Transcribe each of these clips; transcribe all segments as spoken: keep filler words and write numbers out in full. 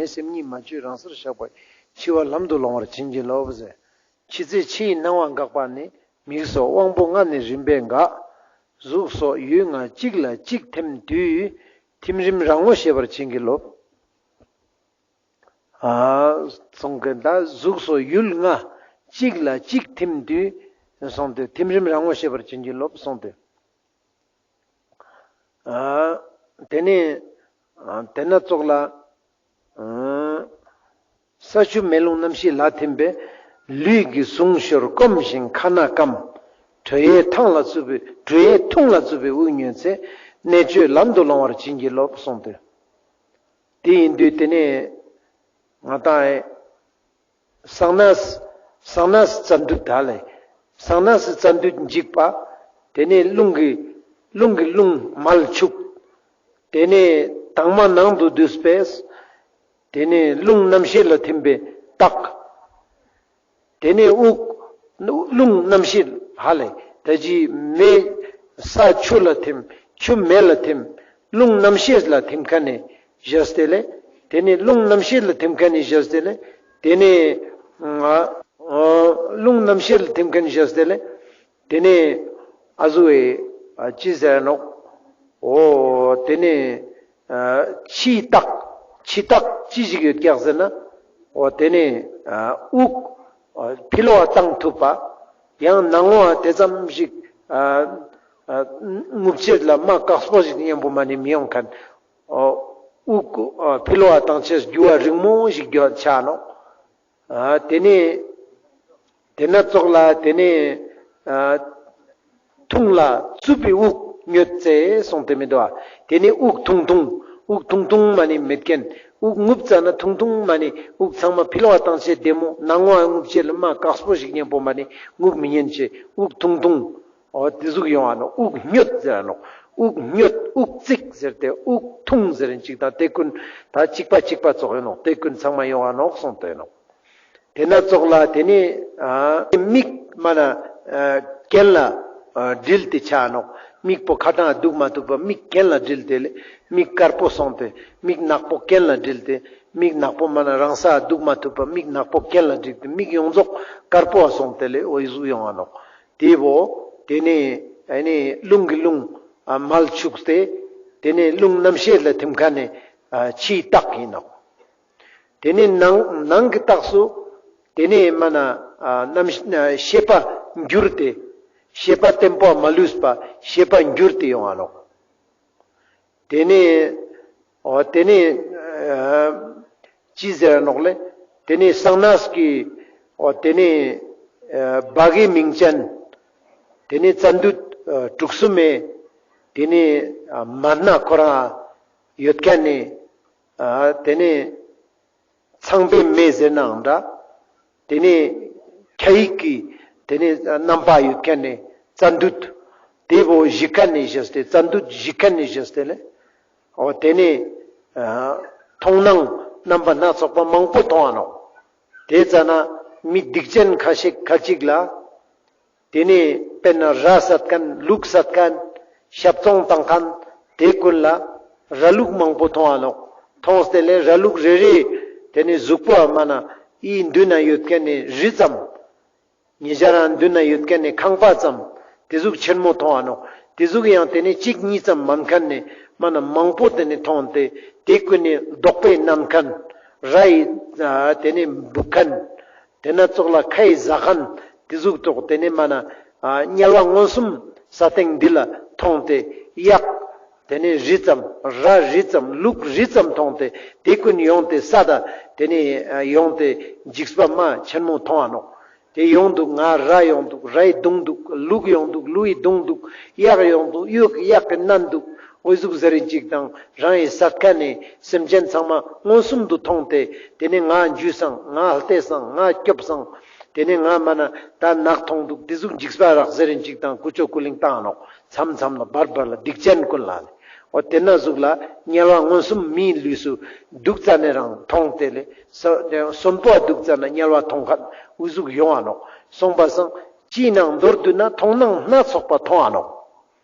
སེམས་ཉིད་མ་བཅོས་རང་སར་བཞག་པ། འཆི་བ་ལམ་དུ་སློང་བར་བྱིན་གྱིས་རློབས་ཟེར། འཆི་ཚེ་འཆི་ཡི་སྣང་བ་འགགས་པ་ནི། མིག་སོགས་དབང་པོ་ལྔ་ནི་རིམ་པས་འགག། གཟུགས་སོགས་ཡུལ་ལྔ་གཅིག་ལ་གཅིག་ཐིམ་དུས། ཐིམ་རིམ་རང་ངོ་ཤེས་པར་བྱིན་གྱིས་རློབས། ཨ་གསུངས་ཀྱི་ད་གཟུགས་སོགས་ཡུལ་ལྔ་གཅིག་ལ་གཅིག་ཐིམ་དུས་གསུངས་ཏེ། ཐིམ་རིམ་རང་ངོ་ཤེས་པར་བྱིན་གྱིས་རློབས་གསུངས་ཏེ། ཨ་དེ་ནས་ཨ་དེ་ན་ཙོགས་ལ་ཨ་ས་ཆུ་མེ་རླུང་རྣམ་ཤེས་ལ་ཐིམ་པས། ལུས་ཀྱི་ཟུངས་ཤོར་སྐོམ་ཞིང་ཁ་ན་སྐམ། དྲོད་ཡའི་ཐང་ལ་བཙུད་པའི་དྲོད་ཡའི་འཐུང་ལ་བཙུད་པའི་དབུགས་ཉོན་ཚེ། གནད་གཅོད་ལམ་དུ་སློང་བར་བྱིན་གྱིས་རློབས་གསུངས་ཏེ། དེ་ཡིན་དུས་དེ་ནས་ང་དང་ཨེ་གསང་གནས་གསང་གནས་རྩ་མདུད་ད་ལས། གསང་གནས་རྩ་མདུད་འཇིག་པ། དེ་ནས་རླུང་གི་རླུང་གི་རླུང་མལ་ཆུག། དེ་ནས་དྭངས་མ་ནང་དུ་བསྡུས་པས། དེ་ནས་རླུང་རྣམ་ཤེས་ལ་ཐིམ་པས་དག། དེ་ནས་དབུགས་རླུང་རྣམ་ཤེས་ཧ་ལས་ད་ཅི་མེ་ས་ཆུ་ལ་ཐིམ། ཆུ་མེ་ལ་ཐིམ། རླུང་རྣམ་ཤེས་ལ་ཐིམ་ཁན་ནི་བཞག་སྟེ་ལས། དེ་ནས་རླུང་རྣམ་ཤེས་ལ་ཐིམ་ཁན་ནི་བཞག་སྟེ་ལས། དེ་ནས་ང་ཨ་རླུང་རྣམ་ཤེས་ལ་ཐིམ་ཁན་ནི་བཞག་སྟེ་ལས། དེ་ནས་ཨ་ཟུག་ཨེ་ཨ་ཅི་ཟེར་ནོག། འོ་དེ་ནས་ཨ་འཆི་རྟགས། འཆི་རྟགས་ཅི་ཞིག་ཡོད་ཀྱག་ཟེར་ན། འོ་དེ་ནས་ཨ་དབུགས་ཨ་ཕི་ལོག་ག་བཏང་ཐུབ་པ། ཡང་ནང་ངོ་ཨ་དེ་ཙམ་ཞིག་ཨ་ཨ་རྔུབ་ཅེས་ལ་མ་དཀགས་པོ་ཞིག་མཉམ་པོ་མ་ནི་མི་ཡོང་ཁན། འོ་དབུགས་ཨ་ཕི་ལོག་ག་བཏང་ཅེས་རྒྱུ་བ་རིང་མོ་ཞིག་རྒྱུ་བ་ཆ་ནོག། ཨ་དེ་ནས་དེ་ན་ཙོགས་ལ་དེ་ནས་ཨ་འཐུང་ལ་བཙུད་པའི་དབུགས་ཉོན་ཚེ་གསུངས་ཏེ་མི་འདུག་ཨ། དེ་ནས་དབུགས་ཐུང་ཐུང་། དབུགས་ཐུང་ཐུང་མ་ནི་མེད་ཁན། དབུགས་རྔུབ་ཙ་ན་ཐུང་ཐུང་མ་ནི་དབུགས་ཚང་མ་ཕི་ལོག་ག་བཏང་ཅེས་བདེ་མོ། ནང་ངོ་ཨ་རྔུབ་ཅེས་ལ་མ་དཀགས་པོ་ཞིག་མཉམ་པོ་མ་ནི་རྔུབ་མི་ཉན་ཅེས། དབུགས་ཐུང་ཐུང་། འོ་དེ་ཟུག་ཡོང་ང་ནོག། དབུགས་ཉོན་ཟེར་ར་ནོག། དབུགས་ཉོན། དབུགས་བརྩེགས་ཟེར་ཏེ་དབུགས་ཐུང་ཟེར་རིན་ཅིག་དང་དེ་ཀུན་ད་གཅིག་པ་གཅིག་པ་ཙོགས་ཡོང་ནོག། དེ་ཀུན་ཚང་མ་ཡོང་ང་ནོག་གསུངས་ཏེ་ནོག། དེ་ན་ཙོགས་ལ་དེ་ནས་ཨ་མིག་མ་ན་ཨ་གྱེན་ལ་ཨ་དྲིལ་ཏེ་ཆ་ནོག། མིག་པོ་ཁ་ཐང་འདུག་མ་ཐུབ་པ་མིག་གྱེན་ལ་དྲིལ་ཏེ་ལས། མིག་དཀར་པོ་སོང་སྟེ། མིག་ནག་པོ་གྱེན་ལ་དྲིལ་ཏེ། མིག་ནག་པོ་མ་ན་རང་ས་འདུག་མ་ཐུབ་པ་མིག་ནག་པོ་གྱེན་ལ་དྲིལ་ཏེ་མིག་ཡོངས་རྫོགས་དཀར་པོ་སོང་སྟེ་ལས། འོ་ཟུག་ཡོང་ང་ནོག། དེ་བོ་དེ་ནས་ཨ་ནི་རླུང་གི་རླུང་ཨ་མལ་ཆུག་སྟེ། དེ་ནས་རླུང་རྣམ་ཤེས་ལ་ཐིམ་ཁན་ནི་ཨ་འཆི་རྟགས་ཡིན་ནོག། དེ་ནས་ནང་ནང་གི་རྟགས་སུ་དེ་ནས་མ་ན་ཨ་རྣམ་ཤེས་པ་འགྱུར་ཏེ། ཤེས་པ་བརྟན་པོ་མ་ལུས་པ་ཤེས་པ་འགྱུར་ཏེ་ཡོང་ང་ནོག། དེ་ནས་འོ་དེ་ནས་ཨ་ཅི་ཟེར་ར་ནོག་ལེ། དེ་ནས་གསང་གནས་ཀྱི་འོ་དེ་ནས་ཨ་བྷ་གའི་མིང་ཅན། དེ་ནས་རྩ་མདུད་ཨ་དྲུག་གསུམ་མེ། དེ་ནས་ཨ་མ་ན་ཁོ་རང་ཡོད་ཁན་ནི་ཨ་དེ་ནས་ཚངས་པའི་མེ་ཟེར་ནའང་འདྲ། དེ་ནས་ཁྱ་ཡིག་གི་དེ་ནས་རྣམ་པ་ཡོད་ཁན་ནི་རྩ་མདུད། དེ་བོ་བཞི་ཁན་ནི་བཞག་སྟེ་རྩ་མདུད་བཞི་ཁན་ནི་བཞག་སྟེ་ལས། འོ་དེ་ནས་ཨ་མཐོང་སྣང་རྣམ་པ་སྣ་ཚོགས་པ་མང་པོ་མཐོང་ང་ནོག། དེ་ཙ་ན་མི་སྡིག་ཅན་ཁ་ཤས་ཁ་ཅིག་ལ། དེ་ནས་དཔེར་ན་ར་བསད་ཁན་ལུག་བསད་ཁན་ཞབས་བཙོང་བཏང་ཁན་དེ་ཀུན་ལ་ར་ལུག་མང་པོ་མཐོང་ང་ནོག། མཐོང་སྟེ་ལས་ར་ལུག་རེ་རེ་དེ་ནས་གཟུགས་པོ་མ་ན་ཨི་མདུན་ན་ཡོད་ཁན་ནི་རི་ཙམ། ཉེ་ཞ་རང་མདུན་ན་ཡོད་ཁན་ནི་ཁང་པ་ཙམ། དེ་ཟུག་ཆེན་མོ་མཐོང་ང་ནོག། དེ་ཟུག་ཡང་དེ་ནས་གཅིག་གཉིས་ཙམ་མན་ཁན་ནི་མ་ན་མང་པོ་དེ་ནས་མཐོང་སྟེ་དེ་ཀུན་ནི་རྡོག་པས་མནན་ཁན་ར་ཡི་ཨ་དེ་ནས་འབུད་ཁན། དེ་ན་ཙོགས་ལ་ཁའི་ཟ་ཁན་དེ་ཟུག་ཙོགས་དེ་ནས་མ་ན་ཨ་དམྱལ་བ་མངོན་སུམ་ས་སྟེང་འདི་ལ་མཐོང་སྟེ་གཡག་དེ་ནས་རི་ཙམ་ར་རི་ཙམ་ལུག་རི་ཙམ་མཐོང་སྟེ་དེ་ཀུན་ཡོང་སྟེ་ས་ད་དེ་ནས་ཨ་ཡོང་སྟེ་འཇིགས་པ་མ་ཆེན་མོ་མཐོང་ང་ནོག། དེ་ཡོང་འདུག། ང་ར་ཡོང་འདུག། རའི་གདུང་འདུག། ལུག་ཡོང་འདུག། ལུའི་གདུང་འདུག། གཡག་ཡོང་འདུག། གཡག་གི་སྣ་འདུག། འོ་ཟུག་ཟེར་རིན་ཅིག་དང་རང་ཡི་བསད་ཁན་ནི་སེམས་ཅན་ཚང་མ་མངོན་སུམ་དུ་མཐོང་སྟེ་དེ་ནས་ང་འཇུས་སང་ང་བལྟས་སང་ང་སྐྱོབ་སང་། དེ་ནས་ང་མ་ན་ད་ནག་མཐོང་འདུག། དེ་ཟུག་འཇིགས་པ་རག་ཟེར་རིན་ཅིག་དང་ཀུ་ཅོ་ཀུ་ལིང་བཏང་ང་ནོག། མཚམས་མཚམས་ལ་བར་བར་ལ་སྡིག་ཅན་ཀུན་ལ་ལས། འོ་དེ་ན་ཟུག་ལ་དམྱལ་བ་མངོན་སུམ་མིའི་ལུས་སུ་འདུག་ཙ་ན་རང་མཐོང་སྟེ་ལས། ས་གསོན་པོ་འདུག་ཙ་ན་དམྱལ་བ་མཐོང་ཁན་འུ་ཟུག་ཡོང་ང་ནོག། སོང་པ་སང་ཅིའི་ནང་མདོར་བསྡུ་ན་མཐོང་སྣང་སྣ་ཚོགས་པ་མཐོང་ང་ནོག།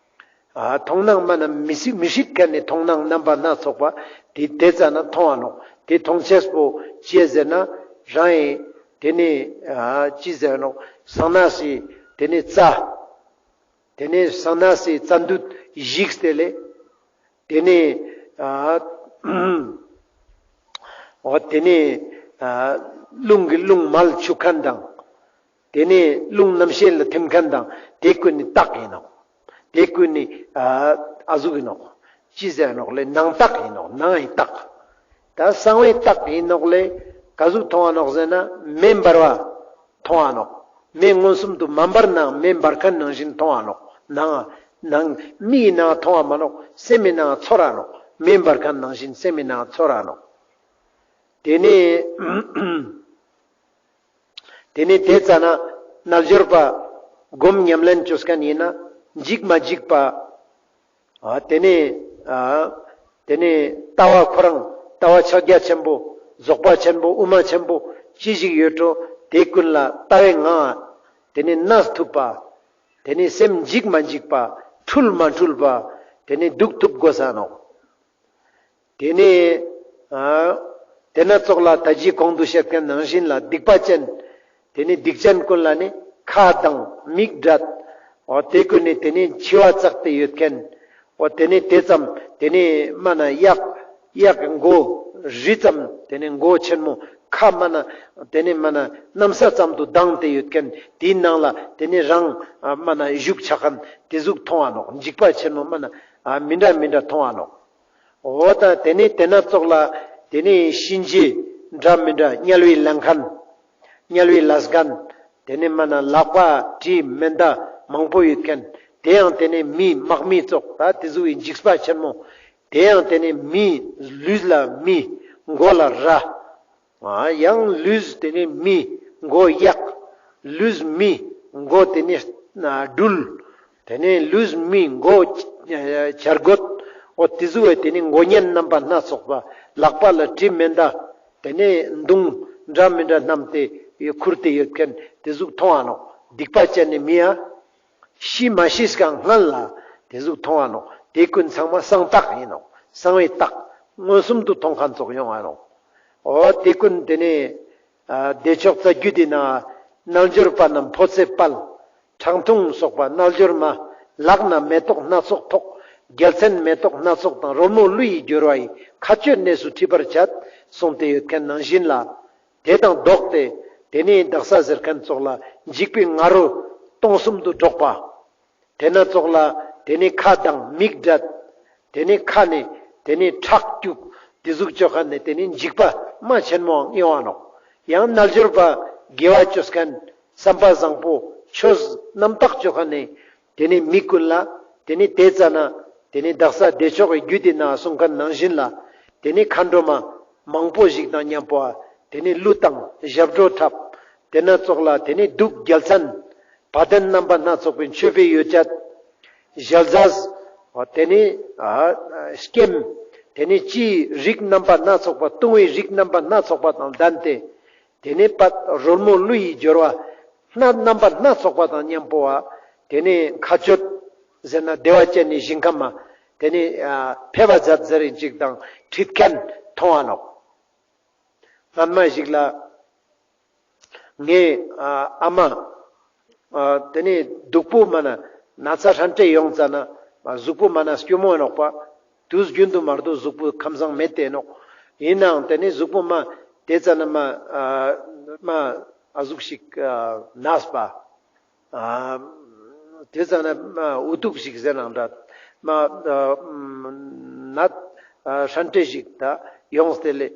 ཨ་མཐོང་སྣང་མ་ན་མི་སྲིད་མི་སྲིད་ཁན་ནི་མཐོང་སྣང་རྣམ་པ་སྣ་ཚོགས་པ་དེ་དེ་ཙ་ན་མཐོང་ང་ནོག། དེ་མཐོང་ཅེས་པོ་ཅི་ཟེར་ན་རང་ཡིན། དེ་ནི་ཨ་ཅི་ཟེར་ནོག་སང་ན་སི་དེ་ནི་རྩ། དེ་ནི་སང་ན་སི་རྩ་མདུད་བཞིགས་ཏེ་ལེ། དེ་ནི་ཨ་འོ་དེ་ནི་ཨ་རླུང་གི་རླུང་མལ་འཁྱུག་མཁན་དང་། དེ་ནི་རླུང་རྣམ་ཤེས་ལ་ཐིམ་མཁན་དང་དེ་ཀུན་ནི་རྟགས་ཡིན་ནོག་དེ་ཀུན་ནི་ཨ་ཨ་ཟུག་ཡིན་ནོག་ཅི་ཟེར་ནོག་ལེ། ནང་རྟགས་ཡིན་ནོག་ནང་ཡི་རྟགས། ད་གསང་བའི་རྟགས་ཡིན་ནོག་ལེ། ག་ཟུག་མཐོང་བ་ནོག་ཟེར་ན་མེ་འབར་བ་མཐོང་བ་ནོག་མེ་མངོན་སུམ་དུ་མ་འབར་ནའང་མེ་འབར་མཁན་ནང་བཞིན་མཐོང་བ་ནོག་ནང་ནང་མིའི་ནང་མཐོང་བ་མ་ནོག་སེམས་མའི་ནང་ཚོར་ར་ནོག་མེ་འབར་མཁན་ནང་བཞིན་སེམས་མའི་ནང་ཚོར་ར་ནོག་དེ་ནས་དེ་ནས་དེ་ཙ་ན་རྣལ་འབྱོར་པ་སྒོམ་ཉམས་ལེན་བཅོས་མཁན་ཡིན་ན་འཇིགས་མ་འཇིགས་པ། ཨ་དེ་ནས་ཨ་དེ་ནས་ལྟ་བ་ཁོ་རང་ལྟ་བ་ཕྱག་རྒྱ་ཆེན་པོ་རྫོགས་པ་ཆེན་པོ་དབུ་མ་ཆེན་པོ་ཅི་ཞིག་ཡོད་འགྲོ། དེ་ཀུན་ལ་ལྟ་བའི་ངང་དེ་ནས་གནས་ཐུབ་པ། དེ་ནས་སེམས་འཇིགས་མ་འཇིགས་པ། འཁྲུལ་མ་འཁྲུལ་བ། དེ་ནས་འདུག་ཐུབ་དགོས་ས་ནོག་དེ་ནས་ཨ་དེ་ན་ཙོགས་ལ་ད་ཅི་གོང་དུ་བཤད་མཁན་ནང་བཞིན་ལ་སྡིག་པ་ཅན། དེ་ནས་སྡིག་ཅན་ཀུན་ལ་ནི་ཁ་གདངས་མིག་བགྲད། འོ་དེ་ཀུན་ནི་དེ་ནས་འཆི་བ་བརྩེགས་ཏེ་ཡོད་མཁན། འོ་དེ་ནས་དེ་ཙམ་དེ་ནས་མ་ན་གཡག་གཡག་གི་མགོ་རི་ཙམ་དེ་ནས་མགོ་ཆེན་མོ་ཁ་མ་ན་དེ་ནས་མ་ན་གནམ་ས་ཙམ་དུ་གདངས་ཏེ་ཡོད་མཁན་དེའི་ནང་ལ་དེ་ནས་རང་ཨ་མ་ན་བཞུགས་ཆ་མཁན་དེ་ཟུག་མཐོང་བ་ནོག་འཇིགས་པ་ཆེན་མོ་མ་ན་ཨ་མི་འདྲ་མི་འདྲ་མཐོང་བ་ནོག་འོ་ད་དེ་ནས་དེ་ན་ཙོགས་ལ་དེ་ནས་གཤིན་རྗེ་འདྲ་མི་འདྲ་དམྱལ་བའི་ལས་མཁན། དམྱལ་བའི་ལས་མཁན། དེ་ནས་མ་ན་ལག་པ་གྲི་མེ་མདའ་མང་པོ་ཡོད་མཁན། དེ་ཡང་དེ་ནས་མི་དམག་མི་ཙོགས་ད་དེ་ཟུག་གི་འཇིགས་པ་ཆེན་མོ། དེ་ཡང་དེ་ནས་མི་ལུས་ལ་མི་མགོ་ལ་ར། ཨ་ཡང་ལུས་དེ་ནས་མི་མགོ་གཡག་ལུས་མི་མགོ་དེ་ནས་སྦྲུལ། དེ་ནས་ལུས་མི་མགོ་བྱ་རྒོད། འོ་དེ་ཟུག་བས་དེ་ནས་མགོ་བརྙན་རྣམ་པ་སྣ་ཚོགས་པ། ལག་པ་ལ་གྲི་མེ་མདའ། དེ་ནས་མདུང་འདྲ་མི་འདྲ་བསྣམས་ཏེ་ཁུར་ཏེ་ཡོད་མཁན་དེ་ཟུག་མཐོང་བ་ནོག་སྡིག་པ་ཅན་ནི་མི་ཡ། ཤི་མ་ཤིས་གང་སྔན་ལ་དེ་ཟུག་མཐོང་བ་ནོག་དེ་ཀུན་ཚང་མ་གསང་རྟགས་ཡིན་ནོག་གསང་བའི་རྟགས་མངོན་སུམ་དུ་མཐོང་མཁན་ཙོགས་ཡོང་བ་ནོག་འོ་དེ་ཀུན་དེ་ནས་ཨ་བདེ་མཆོག་རྩ་རྒྱུད་དེ་ན་རྣལ་འབྱོར་པ་རྣམས་འཕོ་ཚེ་དཔལ། ཁྲང་ཐུང་སོགས་པ་རྣལ་འབྱོར་མ། ལག་ན་མེ་ཏོག་སྣ་ཚོགས་ཐོགས། རྒྱལ་མཚན་མེ་ཏོག་སྣ་ཚོགས་དང་། རོལ་མོ་གླུ་ཡི་སྦྱོར་བ་ཡིས། མཁའ་སྤྱོད་གནས་སུ་ཁྲིད་པར་བྱ། གསུངས་ཏེ་ཡོད་མཁན་ནང་བཞིན་ལ། དེ་དང་ལྡོག་སྟེ་དེ་ནས་དག་ས་ཟེར་མཁན་ཙོགས་ལ་འཇིགས་པའི་ང་རོ་སྟོང་གསུམ་དུ་སྒྲོག་པ། དེ་ན་ཙོགས་ལ་དེ་ནས་ཁ་གདངས་མིག་བགྲད། དེ་ནས་ཁ་ནས་དེ་ནས་ཁྲག་སྐྱུག་དེ་ཟུག་ཅོ་མཁན་ནས་དེ་ནས་འཇིགས་པ་མ་ཆེན་མོའང་ཡོང་བ་ནོག་ཡང་རྣལ་འབྱོར་པ་དགེ་བ་ཅོས་མཁན་བསམ་པ་བཟང་པོ་ཆོས་རྣམ་དག་ཅོ་མཁན་ནས་དེ་ནས་མི་ཀུན་ལ་དེ་ནས་དེ་ཙ་ན་དེ་ནས་དག་ས་བདེ་མཆོག་གི་རྒྱུད་དེ་ན་གསུངས་མཁན་ནང་བཞིན་ལ་དེ་ནས་མཁའ་འགྲོ་མ་མང་པོ་ཞིག་དང་མཉམ་པོ་དེ་ནས་གླུ་དང་ཞབས་བྲོ་འཁྲབ། དེ་ན་ཙོགས་ལ་དེ་ནས་གདུགས་རྒྱལ་མཚན་བ་དན་རྣམ་པ་སྣ་ཚོགས་པའི་མཆོད་པའི་ཡོ་བྱད། ཞལ་ཟས། དེ་ནས་ཨ་སྐྱེམས། དེ་ནས་ལྕེའི་རིགས་རྣམ་པ་སྣ་ཚོགས་པ། བཏུང་བའི་རིགས་རྣམ་པ་སྣ་ཚོགས་པ་དང་ལྡན་ཏེ། དེ་ནས་པད་རོལ་མོ་གླུ་ཡི་སྦྱོར་བ། སྣ་རྣམ་པ་སྣ་ཚོགས་པ་དང་མཉམ་པོ་བ། དེ་ནས་མཁའ་སྤྱོད་ཟེར་ན་བདེ་བ་ཅན་ནི་ཞིང་ཁམས་མ། དེ་ནས་ཨ་ཕེབས་པ་མཛད་ཟེར་རིན་ཅིག་དང་ཁྲིད་མཁན་མཐོང་བ་ནོག་སྔན་མ་ཞིག་ལ། ངའི་ཨ་ཨ་མ་ཨ་དེ་ནས་སྡུག་པོ་མ་ན་ན་ཚ་ཧྲན་ཏེ་ཡོང་ཙ་ན་མ་གཟུགས་པོ་མ་ན་སྐྱོ་མོ་ནོག་པ། དུས་རྒྱུན་དུ་མ་གཏོགས་གཟུགས་པོ་ཁམས་བཟང་མེད་དེ་ནོག་ཡིན་ནའང་དེ་ནས་གཟུགས་པོ་མ་དེ་ཙ་ན་མ་ཨ་མ་ཨ་ཟུག་ཞིག་ཨ་ན་ས་པ། ཨ་དེ་ཙ་ན་མ་འུ་ཐུག་ཞིག་ཟེར་ནའང་འདྲ། མ་ཨ་ན་ཨ་ཧྲན་ཏེ་ཞིག་ད་ཡོང་སྟེ་ལེ།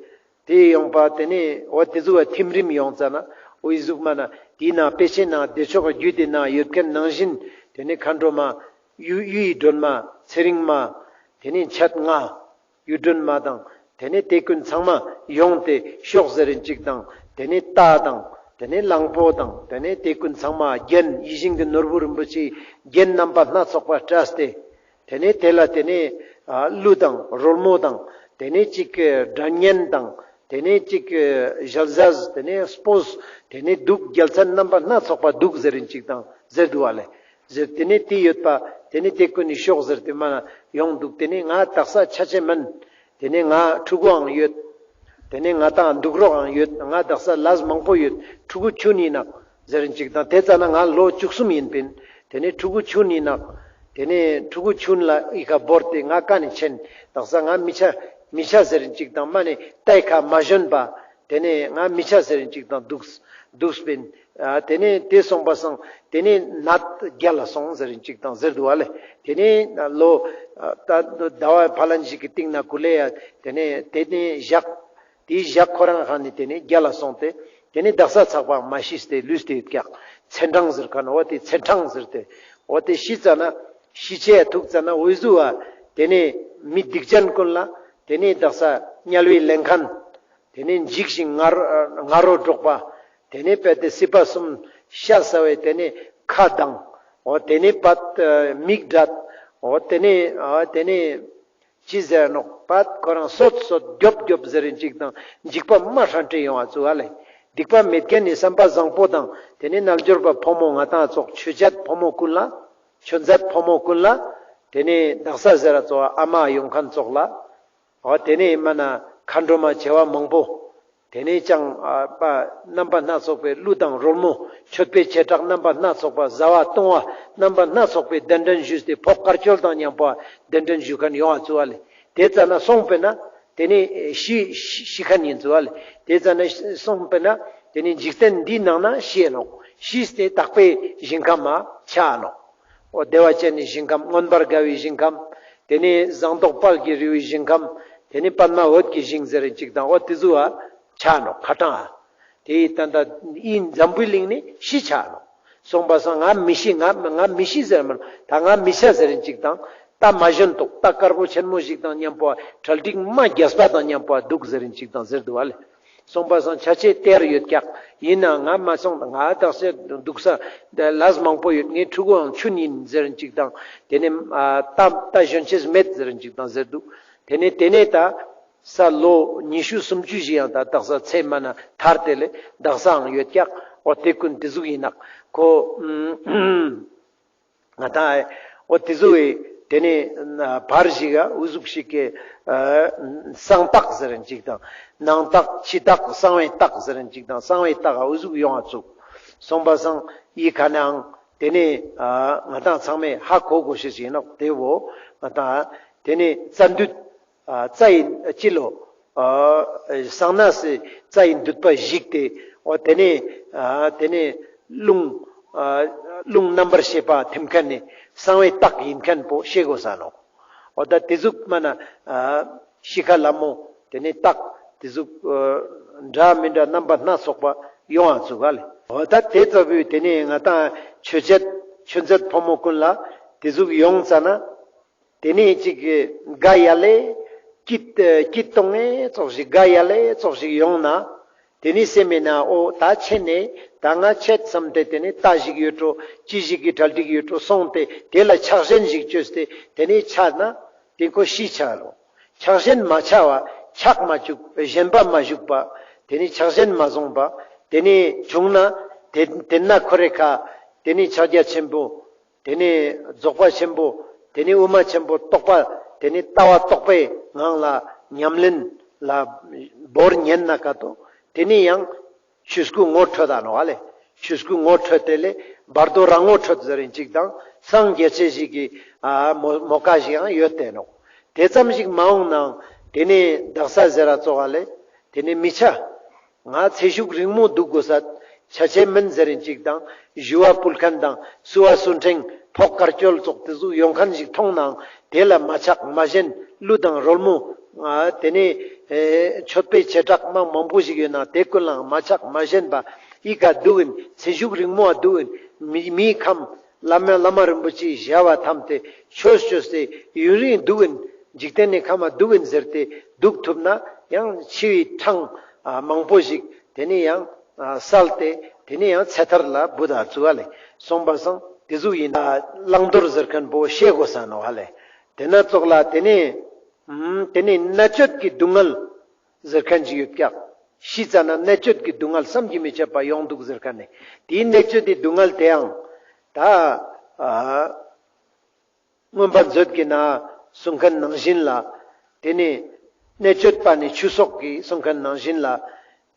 དེ་ཡོང་པ་དེ་ནས་འོ་དེ་ཟུག་བ་ཐིམ་རིམ་ཡོང་ཙ་ན་འོ་ཨི་ཟུག་མ་ན་དེའི་ནང་དཔེ་ཆའི་ནང་བདེ་མཆོག་གི་རྒྱུད་དེ་ནང་ཡོད་མཁན་ནང་བཞིན་དེ་ནས་མཁའ་འགྲོ་མ་གཡུ་གཡུ་ཡི་སྒྲོན་མ་ཚེ་རིང་མ། དེ་ནས་མཆེད་ལྔ་གཡུ་སྒྲོན་མ་དང་དེ་ནས་དེ་ཀུན་ཚང་མ་ཡོང་སྟེ་ཤོག་ཟེར་རིན་ཅིག་དང་དེ་ནས་རྟ་དང་དེ་ནས་གླང་པོ་དང་དེ་ནས་དེ་ཀུན་ཚང་མ་རྒྱན་ཡིད་བཞིན་གྱི་ནོར་བུ་རིན་པོ་ཆེའི་རྒྱན་རྣམ་པ་སྣ་ཚོགས་པ་བཀྲ་སྟེ། དེ་ནས་དེ་ལ་དེ་ནས་ཨ་གླུ་དང་རོལ་མོ་དང་དེ་ནས་ཅིག་སྒྲ་སྙན་དང་དེ་ནས་ཅིག་ཞལ་ཟས་དེ་ནས་སྤོས་དེ་ནས་གདུགས་རྒྱལ་མཚན་རྣམ་པ་སྣ་ཚོགས་པ་འདུག་ཟེར་རིན་ཅིག་དང་ཟེར་འདུག་བ་ལེ། ཟེར་དེ་ནས་དེ་ཡོད་པ་དེ་ནས་དེ་ཀུན་ནི་ཤོག་ཟེར་དེ་མ་ན་ཡོང་འདུག་དེ་ནས་ང་དག་ས་ཆ་ཆེ་མིན། དེ་ནས་ང་ཕྲུ་གུའང་ཡོད། ཏེ་ནེ་ང་དང་དུག་རོགས་ཡང་ཡོད། ང་དག་ས་ལས་མང་པོ་ཡོད། ཕྲུ་གུ་ཆུན་ཡིན་ནག་ཟེར་རིན་ཅིག་དང་། ཏེ་ཙ་ན་ང་ལོ་བཅུ་གསུམ་ཡིན་པིན། ཏེ་ནེ་ཕྲུ་གུ་ཆུན་ཡིན་ནག་ཏེ་ནེ་ཕྲུ་གུ་ཆུན་ལ་ཨི་ཁ་བོར་ཏེ་ང་ཀ་ནེ་ཆེན། དག་ས་ང་མི་ཆ་མི་ཆ་ཟེར་རིན་ཅིག་དང་། མ་ནེ་ཏའི་ཁ་མ་ཞོན་པ། ཏེ་ནེ་ང་མི་ཆ་ཟེར་རིན་ཅིག་དང་དུག་དུག་པིན། ཨ་ཏེ་ནེ་ཏེ་སོང་པ་སང་ཏེ་ནེ་ནད་རྒྱལ་ལ་སོང་ཟེར་རིན་ཅིག་དང་ཟེར་དུག་པ་ལེ། ཏེ་ནེ་ལོ་ཨ་ད་ཟླ་བ་ཕ་ལན་ཞིག་གི་སྟིང་ནེ་ཀུ་ལེ་ཡ་ཏེ་ནེ་ཏེ་ནེ་ཞག་ཏེ་ཞག་ཁོ་རང་ཁ་ནེ་ཏེ་ནེ་རྒྱལ་ལ་སོང་སྟེ་ཏེ་ནེ་དག་ས་ཚག་པ་མ་ཤིས་ཏེ་ལུས་ཏེ་ཡོད་ཀྱག་ཚེ་འཕྲང་ཟེར་ཁན་འོ་ཏེ་ཚེ་འཕྲང་ཟེར་ཏེ་འོ་ཏེ་ཤི་ཙ་ན་ཤི་ཆེ་ཐུག་ཙ་ན་འོ་ཟུག་པ་ཏེ་ནེ་མི་སྡིག་ཅན་ཀུན་ལ་ཏེ་ནེ་དག་ས་དམྱལ་བའི་ལེན་ཁན། ཏེ་ནེ་འཇིགས་ཤིང་ང་རོ་ང་རོ་སྒྲོག་པ། ཏེ་ནེ་དཔེ་ཏེ་སྲིད་པ་གསུམ་ཤ་ཟ་བའི་ཏེ་ནེ་ཁ་གདངས། འོ་ཏེ་ནེ་པད་མིག་བགྲད། འོ་ཏེ་ནེ་ཨ་ཏེ་ནེ་ཅི་ཟེར་ནོག་པད་ཁོ་རང་སོད་སོད་རྒྱོབ་རྒྱོབ་ཟེར་རིན་ཅིག་དང་འཇིགས་པ་མ་ཧྲན་ཏེ་ཡོང་བ་ཙུག་པ་ལེ། སྡིག་པ་མེད་ཁན་ནི་བསམ་པ་བཟང་པོ་དང་ཏེ་ནེ་རྣལ་འབྱོར་པ་ཕོ་མོ་ང་དང་ཙོགས་ཆོས་བྱེད་ཕོ་མོ་ཀུན་ལ་ཆོས་མཛད་ཕོ་མོ་ཀུན་ལ་ཏེ་ནེ་དག་ས་ཟེར་ར་ཙོགས་ཨ་མ་ཡོང་ཁན་ཙོགས་ལ། འོ་ཏེ་ནེ་མ་ན་མཁའ་འགྲོ་མ་བྱེ་བ་མང་པོ། ཏེ་ནེ་ཅང་ཨ་པ་རྣམ་པ་སྣ་ཚོགས་པའི་ཀླུ་དང་རོལ་མོ་མཆོད་པའི་བྱེ་བྲག་རྣམ་པ་སྣ་ཚོགས་པ་བཟའ་བ་བཏུང་བ་རྣམ་པ་སྣ་ཚོགས་པའི་གདན་འདྲེན་ཞུས་ཏེ་ཕོགས་དཀར་སྐྱོལ་དང་ཉམ་པོ་གདན་འདྲེན་ཞུ་ཁན་ཡོང་བ་ཙུག་པ་ལེ། ཏེ་ཙ་ན་སོང་པེ་ན་ཏེ་ནེ་ཤི་ཤི་ཤི་ཁན་ཡིན་ཙུག་པ་ལེ། ཏེ་ཙ་ན་སོང་པེ་ན་ཏེ་ནེ་འཇིག་རྟེན་འདིའི་ནང་ན་ཤི་ནོག་ཤིས་ཏེ་དག་པའི་ཞིང་ཁམས་མ་ཆ་ནོག་འོ་བདེ་བ་ཅན་ནི་ཞིང་ཁམས་མངོན་པར་དགའ་བའི་ཞིང་ཁམས། ཏེ་ནེ་ཟངས་མདོག་དཔལ་གྱི་རི་བོའི་ཞིང་ཁམས། ཏེ་ནེ་པདྨ་འོད་ཀྱི་ཞིང་ཟེར་རིན་ཅིག་དང་འོ་ཏེ་ཟུག་པ་ཆ་ནོག་ཁ་ཏང་ཨ། ཏེ་ད་ད་ཨིན་འཛམ་བུའི་གླིང་ནེ་ཤི་ཆ་ནོག་སོང་པ་སང་ང་མི་ཤི་ང་ང་མི་ཤི་ཟེར་མ་ད་ང་མི་ཆ་ཟེར་རིན་ཅིག་དང་རྟ་མ་ཞོན་ཏོག་རྟ་དཀར་པོ་ཆེན་མོ་ཞིག་དང་ཉམ་པོ་གྲ་སྒྲིག་མ་རྒྱས་པ་དང་ཉམ་པོ་དུག་ཟེར་རིན་ཅིག་དང་ཟེར་དུག་པ་ལེ། སོང་པ་སང་ཆ་ཆེ་སྟེར་ཡོད་ཀྱག་ཡིན་ན་ང་མ་སོང་ང་དག་ས་དུག་ས་ལས་མང་པོ་ཡོད། ངའི་ཕྲུ་གུའང་ཆུན་ཡིན་ཟེར་རིན་ཅིག་དང་ཏེ་ནེ་ཨ་རྟ་རྟ་ཞོན་ཅེས་མེད་ཟེར་རིན་ཅིག་དང་ཟེར་དུག་ཏེ་ནེ་ཏེ་ནེ་ད་ས་ལོ་ཉི་ཤུ་སུམ་ཅུ་ཞིག་ཡང་ད་དག་ས་ཚེ་མ་ན་ཐར་ཏེ་ལེ་དག་སའང་ཡོད་ཀྱག་འོ་ཏེ་ཀུན་ཏེ་ཟུག་ཡིན་ནག་ཁོ། ང་དང་འོ་ཏེ་ཟུག་གི་ཏེ་ནེ་བར་ཞིག་ག་འུ་ཟུག་ཞིག་གི་ཨ་གསང་རྟགས་ཟེར་རིན་ཅིག་དང་ནང་རྟགས་ཕྱི་རྟགས་གསང་བའི་རྟགས་ཟེར་རིན་ཅིག་དང་གསང་བའི་རྟགས་འུ་ཟུག་ཡོང་བ་ཙུག་སོང་པ་སང་ཨི་ཁ་ནའང་ཏེ་ནེ་ཨ་ང་དང་ཚང་མས་ཧ་གོ་གོ་ཤེས་ཤིག་ཨིན་ནོག་ཏེ་བོ་ང་དང་ཏེ་ནེ་རྩ་མདུད་ཨ་རྩ་ཡི་སྤྱི་ལོ། ཨ་གསང་གནས་སི་རྩ་ཡི་མདུད་པ་བཤིག་སྟེ། འོ་ཏེ་ནེ་ཨ་ཏེ་ནེ་རླུང་ཨ་རླུང་རྣམ་པར་ཤེས་པ་ཐིམ་ཁན་ནི་གསང་བའི་རྟགས་ཡིན་ཁན་པོ་ཤེས་དགོས་ས་ནོག་འོ་ད་ཏེ་ཟུག་མ་ན་ཨ་ཤི་ཁ་ལ་མོ་ཏེ་ནེ་རྟགས་ཏེ་ཟུག་ཨ་འདྲ་མི་འདྲ་རྣམ་པ་སྣ་ཚོགས་པ་ཡོང་བ་ཙུག་ག་ལེ། འོ་ད་ཏེ་ཙོགས་པོའི་ཏེ་ནེ་ང་དང་ཆོས་བྱེད་ཆོས་མཛད་ཕོ་མོ་ཀུན་ལ་ཏེ་ཟུག་ཡོང་ཙ་ན། ཏེ་ནེ་ཅིག་དགའ་ཡ་ལེ། སྐྱིད་སྐྱིད་གཏོང་ངེ་ཙོགས་ཤིག་དགའ་ཡ་ལེ་ཙོགས་ཤིག་ཡོང་ན། ཏེ་ནེ་སེམས་མེད་ན་འོ་ད་ཆེན་ནེ་ད་ང་ཆད་སམ་སྟེ་ཏེ་ནེ་རྟ་ཞིག་ཡོད་འགྲོ་ཅི་ཞིག་གི་གྲ་སྒྲིག་ཡོད་འགྲོ་སོང་སྟེ་ཏེ་ལ་ཆགས་ཞེན་ཞིག་ཅོས་ཏེ་ཏེ་ནེ་ཆ་ན་ཏེ་ཁོ་ཤི་ཆ་ལོ། ཆགས་ཞེན་མ་ཆ་བ་ཆགས་མ་ཅུག་ཞེན་པ་མ་ཞུགས་པ་ཏེ་ནེ་ཆགས་ཞེན་མ་བཟུང་བ་ཏེ་ནེ་བྱུང་ན་ཏེ་ཏེ་ན་ཁོ་རེ་ཁ་ཏེ་ནེ་ཕྱག་རྒྱ་ཆེན་པོ། ཏེ་ནེ་རྫོགས་པ་ཆེན་པོ། ཏེ་ནེ་དབུ་མ་ཆེན་པོ་རྟོགས་པ། ཏེ་ནེ་ལྟ་བ་རྟོགས་པའི་ངང་ལ་ཉམས་ལེན་ལ་བོར་ཉན་ན་ཀ་ཏོ། ཏེ་ནེ་ཡང་ཆོས་སྐུ་ངོ་འཕྲོད་ད་ནོག་ཨ་ལེ། ཆོས་སྐུ་ངོ་འཕྲོད་དེ་ལས་བར་དོ་རང་ངོ་འཕྲོད་ཟེར་རིན་ཅིག་དང་སངས་རྒྱས་ཅེས་ཞིག་གི་ཨ་མོ་མོ་ཀ་ཞིག་ཡང་ཡོད་དེ་ནོག་ཏེ་ཙམ་ཞིག་མ་འོང་ནའང་ཏེ་ནེ་དག་ས་ཟེར་ར་ཙོགས་ཨ་ལེ། ཏེ་ནེ་མི་ཆ། ང་ཚེ་ཤུགས་རིང་མོ་འདུག་དགོས་ས་ཆ་ཆེ་མིན་ཟེར་རིན་ཅིག་དང་ཞུ་བ་ཕུལ་ཁན་དང་བསུ་བ་སུ་འཕྲེང་ཕོགས་དཀར་སྐྱོལ་ཙོགས་ཏེ་ཟུག་ཡོང་ཁན་ཞིག་མཐོང་ནའང་ཏེ་ལ་མ་ཆགས་མ་ཞེན་ཀླུ་དང་རོལ་མོ་ཨ་ཏེ་ནེ་ཨེ་མཆོད་པའི་བྱེ་བྲག་མ་མང་པོ་ཞིག་ཡོད་ན་ཏེ་ཀུན་ལའང་མ་ཆགས་མ་ཞེན་པ་ཨི་ཀ་འདུག་ཨིན་ཚེ་ཤུགས་རིང་མོ་འདུག་ཨིན་མི་མིའི་ཁམས་བླ་མ་བླ་མ་རིན་པོ་ཆེའི་ཞལ་བ་ཐམས་ཏེ་ཆོས་ཅོས་ཏེ་ཡུན་རིང་འདུག་ཨིན་འཇིག་རྟེན་ནི་ཁམས་མ་འདུག་ཨིན་ཟེར་ཏེ་འདུག་ཐུབ་ན་ཡང་འཆི་བའི་འཕྲང་ཨ་མང་པོ་ཞིག་ཏེ་ནེ་ཡང་ཨ་བསལ་ཏེ་ཏེ་ནེ་ཡང་ཚེ་ཐར་ལ་བུད་ད་ཙུག་ཨ་ལེ། སོང་པ་སང་ཏེ་ཟུག་ཨིན་ན་བླང་དོར་ཟེར་ཁན་པོ་ཤེས་དགོས་ས་ནོག་ཨ་ལེ། ཏེ་ན་ཙོགས་ལ་ཏེ་ནེ་ཨམ་ཏེ་ནེ་གནད་གཅོད་ཀྱི་སྡུག་བསྔལ་ཟེར་ཁན་ཅིག་ཡོད་ཀྱག་ཤི་ཙ་ན་གནད་གཅོད་ཀྱི་སྡུག་བསྔལ་བསམ་གྱིས་མི་ཁྱབ་པ་ཡོང་འདུག་ཟེར་ཁན་ནི་ཏེའི་གནད་གཅོད་དི་སྡུག་བསྔལ་ཏེའང་ད་ཨ་མངོན་པ་མཛོད་ཀྱི་ནང་གསུང་ཁན་ནང་བཞིན་ལ་ཏེ་ནེ་ གནད་གཅོད་པ་ནི་ཆུ་སོགས་ཀྱི་གསུང་མཁན་ནང་བཞིན་ལ།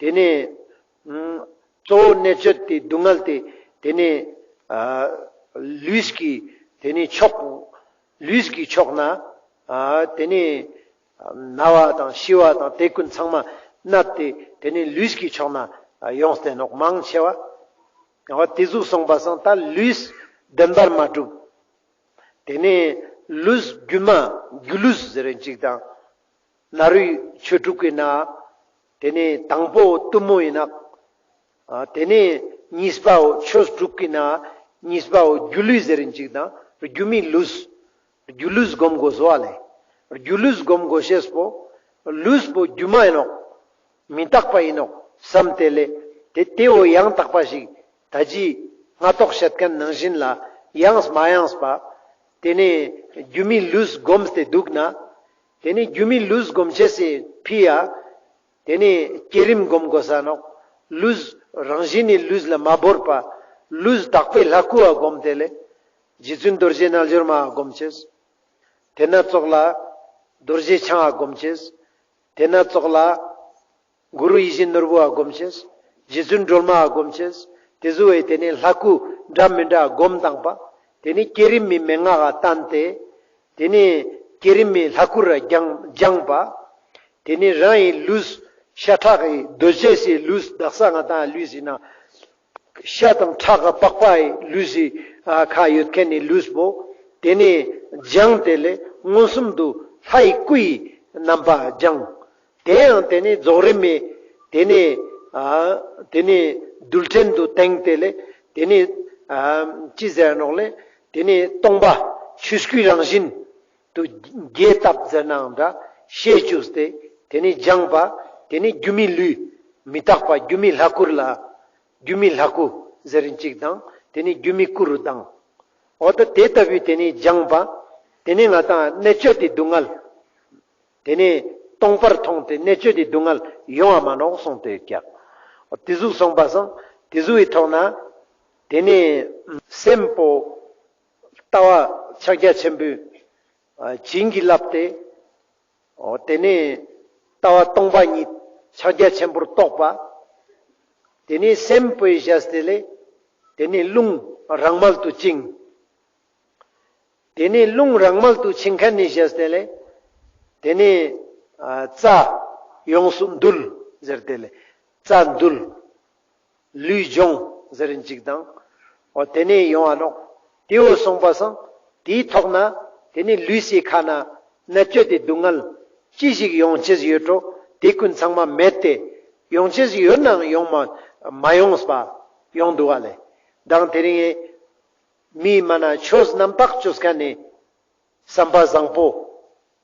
དེ་ནས་ཨ་གཙོ་བོ་གནད་གཅོད་དེ་སྡུག་བསྔལ་དེ་དེ་ནས་ཨ་ལུས་ཀྱི་དེ་ནས་ཕྱོགས། ལུས་ཀྱི་ཕྱོགས་ན་ཨ་དེ་ནས་ན་བ་དང་ཤི་བ་དང་དེ་ཀུན་ཚང་མ་ནད་དེ་དེ་ནས་ལུས་ཀྱི་ཕྱོགས་ན་ཡོངས་ཏེ་ནོག་མང་ཆེ་བ། འོ་དེ་ཟུག་སོང་པ་སང་ད་ལུས་བདེན་པར་མ་གྲུབ། དེ་ནས་ལུས་སྒྱུ་མ་སྒྱུ་ལུས་ཟེར་རིན་ཅིག་དང་། ན་རོའི་ཆོས་དྲུག་གི་ནང་དེ་ནས་དང་པོ་གཏུམ་མོ་ཡིན་ནོག། ཨ་དེ་ནས་གཉིས་པའོ་ཆོས་དྲུག་གི་ནང་གཉིས་པའོ་སྒྱུ་ལུས་ཟེར་རིན་ཅིག་དང་སྒྱུ་མའི་ལུས། སྒྱུ་ལུས་སྒོམ་དགོས་སོ་ཨ་ལེ། སྒྱུ་ལུས་སྒོམ་དགོས་ཤེས་པོ། ལུས་པོ་སྒྱུ་མ་ཡིན་ནོག། མི་རྟག་པ་ཡིན་ནོག་བསམ་སྟེ་ལེ། དེ་དེ་བོ་ཡང་དག་པ་ཞིག་ད་ཅི་སྔ་ཏོག་བཤད་མཁན་ནང་བཞིན་ལ་ཡངས་མ་ཡངས་པ། དེ་ནས་སྒྱུ་མའི་ལུས་སྒོམ་སྟེ་འདུག་ན། དེ་ནས་སྒྱུ་མའི་ལུས་སྒོམ་ཅེས་སི་ཕི་ཡ། དེ་ནས་བསྐྱེད་རིམ་སྒོམ་དགོས་ས་ནོག། ལུས་རང་བཞིན་ནི་ལུས་ལ་མ་བོར་བ། ལུས་དག་པའི་ལྷ་སྐུ་བ་སྒོམ་སྟེ་ལེ། རྗེ་བཙུན་རྡོ་རྗེ་རྣལ་འབྱོར་མ་བ་སྒོམ་ཅེས། དེ་ན་ཙོགས་ལ་རྡོ་རྗེ་འཆང་བ་སྒོམ་ཅེས། དེ་ན་ཙོགས་ལ་གུ་རུ་ཡིད་བཞིན་ནོར་བུ་བ་སྒོམ་ཅེས། རྗེ་བཙུན་སྒྲོལ་མ་བ་སྒོམ་ཅེས། དེ་ཟུག་བས་དེ་ནས་ལྷ་སྐུ་འདྲ་མི་འདྲ་སྒོམ་བཏང་པ། དེ་ནས་བསྐྱེད་རིམ་མི་མན་ངག་ག་བསྟན་ཏེ། དེ་ནས་བསྐྱེད་རིམ་མི་ལྷ་སྐུ་ར་སྦྱང་སྦྱངས་པ། དེ་ནས་རང་ཡི་ལུས་ཤ་ཁྲག་གི་གདོས་བཅས་སི་ལུས་དག་ས་ང་དང་ལུས་ཡིན་ན། ཤ་དང་ཁྲག་གི་པགས་པ་ཡི་ལུས་སི་ཨ་ཁ་ཡོད་མཁན་ནི་ལུས་པོ། དེ་ནས་སྦྱངས་ཏེ་ལས་མངོན་སུམ་དུ་ལྷ་ཡི་སྐུ་ཡི་རྣམ་པ་སྦྱངས། དེ་ཡང་དེ་ནས་རྫོགས་རིམ་མི་དེ་ནས་ཨ་དེ་ནས་རྡུལ་ཕྲན་དུ་དེངས་ཏེ་ལས། དེ་ནས་ཨ་ཅི་ཟེར་ནོག་ལས། དེ་ནས་སྟོང་པ་ཆོས་སྐུའི་རང་བཞིན་དུ་རྒྱས་བཏབ་ཟེར་ནའང་འདྲ། ཤེས་བཅུག་སྟེ་དེ་ནས་སྦྱངས་པ། དེ་ནས་སྒྱུ་མའི་ལུས་མི་རྟག་པ་སྒྱུ་མའི་ལྷ་སྐུ་ལ། སྒྱུ་མའི་ལྷ་སྐུ་ཟེར་རིན་ཅིག་དང་དེ་ནས་སྒྱུ་མའི་སྐུ་རུ་དང་། འོ་ད་དེ་ལྟ་བུའི་དེ་ནས་སྦྱངས་པ། དེ་ནས་ང་དང་གནད་གཅོད་དེ་སྡུག་བསྔལ། དེ་ནས་སྟོང་པར་མཐོང་སྟེ་གནད་གཅོད་དེ་སྡུག་བསྔལ་ཡོང་བ་མ་ནོག་གསུངས་ཏེ་ཀྱག། དེ་ཟུག་སོང་པ་སང་དེ་ཟུག་གི་ཐོག་ན། དེ་ནས་སེམས་པོ་ལྟ་བ་ཕྱག་རྒྱ་ཆེན་པོས་ཨ་བྱིན་གྱིས་བརླབས་ཏེ། འོ་དེ་ནས་ལྟ་བ་སྟོང་པ་ཉིད་ཕྱག་རྒྱ་ཆེན་པོར་རྟོགས་པ། དེ་ནས་སེམས་པོའི་བཞག་སྟེ་ལས། དེ་ནས་རླུང་རང་མལ་དུ་བཅིངས། དེ་ནས་རླུང་རང་མལ་དུ་བཅིངས་མཁན་ནས་བཞག་སྟེ་ལས། དེ་ནས་ཨ་རྩ་ཡོངས་སུ་འདུལ་ཟེར་ཏེ་ལས། རྩ་འདུལ། ལུས་སྦྱོང་ཟེར་རིན་ཅིག་དང་། འོ་དེ་ནས་ཡོང་བ་ནོག། དེ་བོ་སོང་པ་སང་དེའི་ཐོག་ན་དེ་ནས་ལུས་སི་ཁ་ན་གནད་གཅོད་དེ་སྡུག་བསྔལ་ཅི་ཞིག་ཡོང་ཅེས་ཡོད་འགྲོ། དེ་ཀུན་ཚང་མ་མེད་དེ། ཡོང་ཅེས་ཡོད་ནའང་ཡོང་མ་མ་ཡོངས་པ་ཡོང་འདུག་བ་ལས། མདང་དེ་རིང་ངས་མིའི་མ་ན་ཆོས་རྣམ་དག་ཅོས་མཁན་ནི་བསམ་པ་བཟང་པོ།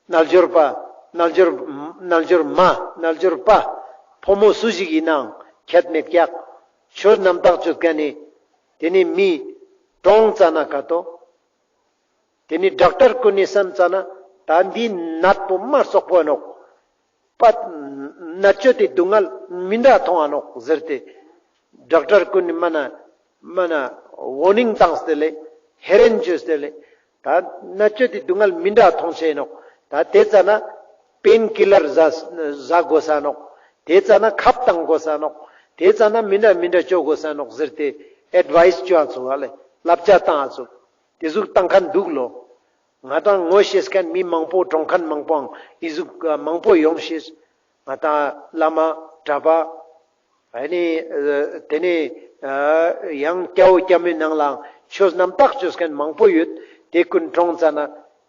རྣལ་འབྱོར་པ། རྣལ་འབྱོར། རྣལ་འབྱོར་མ། རྣལ་འབྱོར་པ། ཕོ་མོ་སུ་ཞིག་ཡིན་ནའང་ཁྱད་མེད་ཀྱག། ཆོས་རྣམ་དག་ཅོས་མཁན་ནི། དེ་ནི་མི་གྲོངས་ཙ་ན་ག་ཏོ། དེ་ནི་ཌོག་ཊར་ཀུན་ནི་བསམ་ཙ་ན་ད་འདི་ནད་པོ་མ་རྩོག་པོ་ནོག། པ། གནད་གཅོད་དེ་སྡུག་བསྔལ་མི་འདྲ་མཐོང་ང་ནོག་ཟེར་ཏེ། ཌོག་ཊར་ཀུན་ནི་མ་ན་མ་ན་ཝོར་ནིང་བཏང་སྟེ་ལས། ཧེ་རན་ཅོས་ཏེ་ལས། ད་གནད་གཅོད་དེ་སྡུག་བསྔལ་མི་འདྲ་མཐོང་ཆེ་ནོག། ད་དེ་ཙ་ན་པེན་ཀི་ལར་ཟ་ཟ་དགོས་ས་ནོག། དེ་ཙ་ན་ཁབ་བཏང་དགོས་ས་ནོག། དེ་ཙ་ན་མི་འདྲ་མི་འདྲ་ཅོ་དགོས་ས་ནོག་ཟེར་ཏེ་ཨེཌ་ཝའིས་ཅོ་ཨ་ཚུགས་ཨ་ལེ། བསླབ་བྱ་བཏང་ཨ་ཚུགས། དེ་ཟུག་བཏང་མཁན་འདུག་ལོ། ང་དང་ངོ་ཤེས་མཁན་མི་མང་པོ་གྲོངས་མཁན་མང་པོའང་ཨི་ཟུག་མང་པོ་ཡོང་ཤེས། ང་དང་བླ་མ་གྲྭ་པ། ཨ་ནི་ཨ་དེ་ནས་ཨ་ཡང་སྐྱ་བོ་སྐྱ་མོའི་ནང་ལའང་ཆོས་རྣམ་དག་ཅོས་མཁན་མང་པོ་ཡོད། དེ་ཀུན་གྲོངས་ཙ་ན་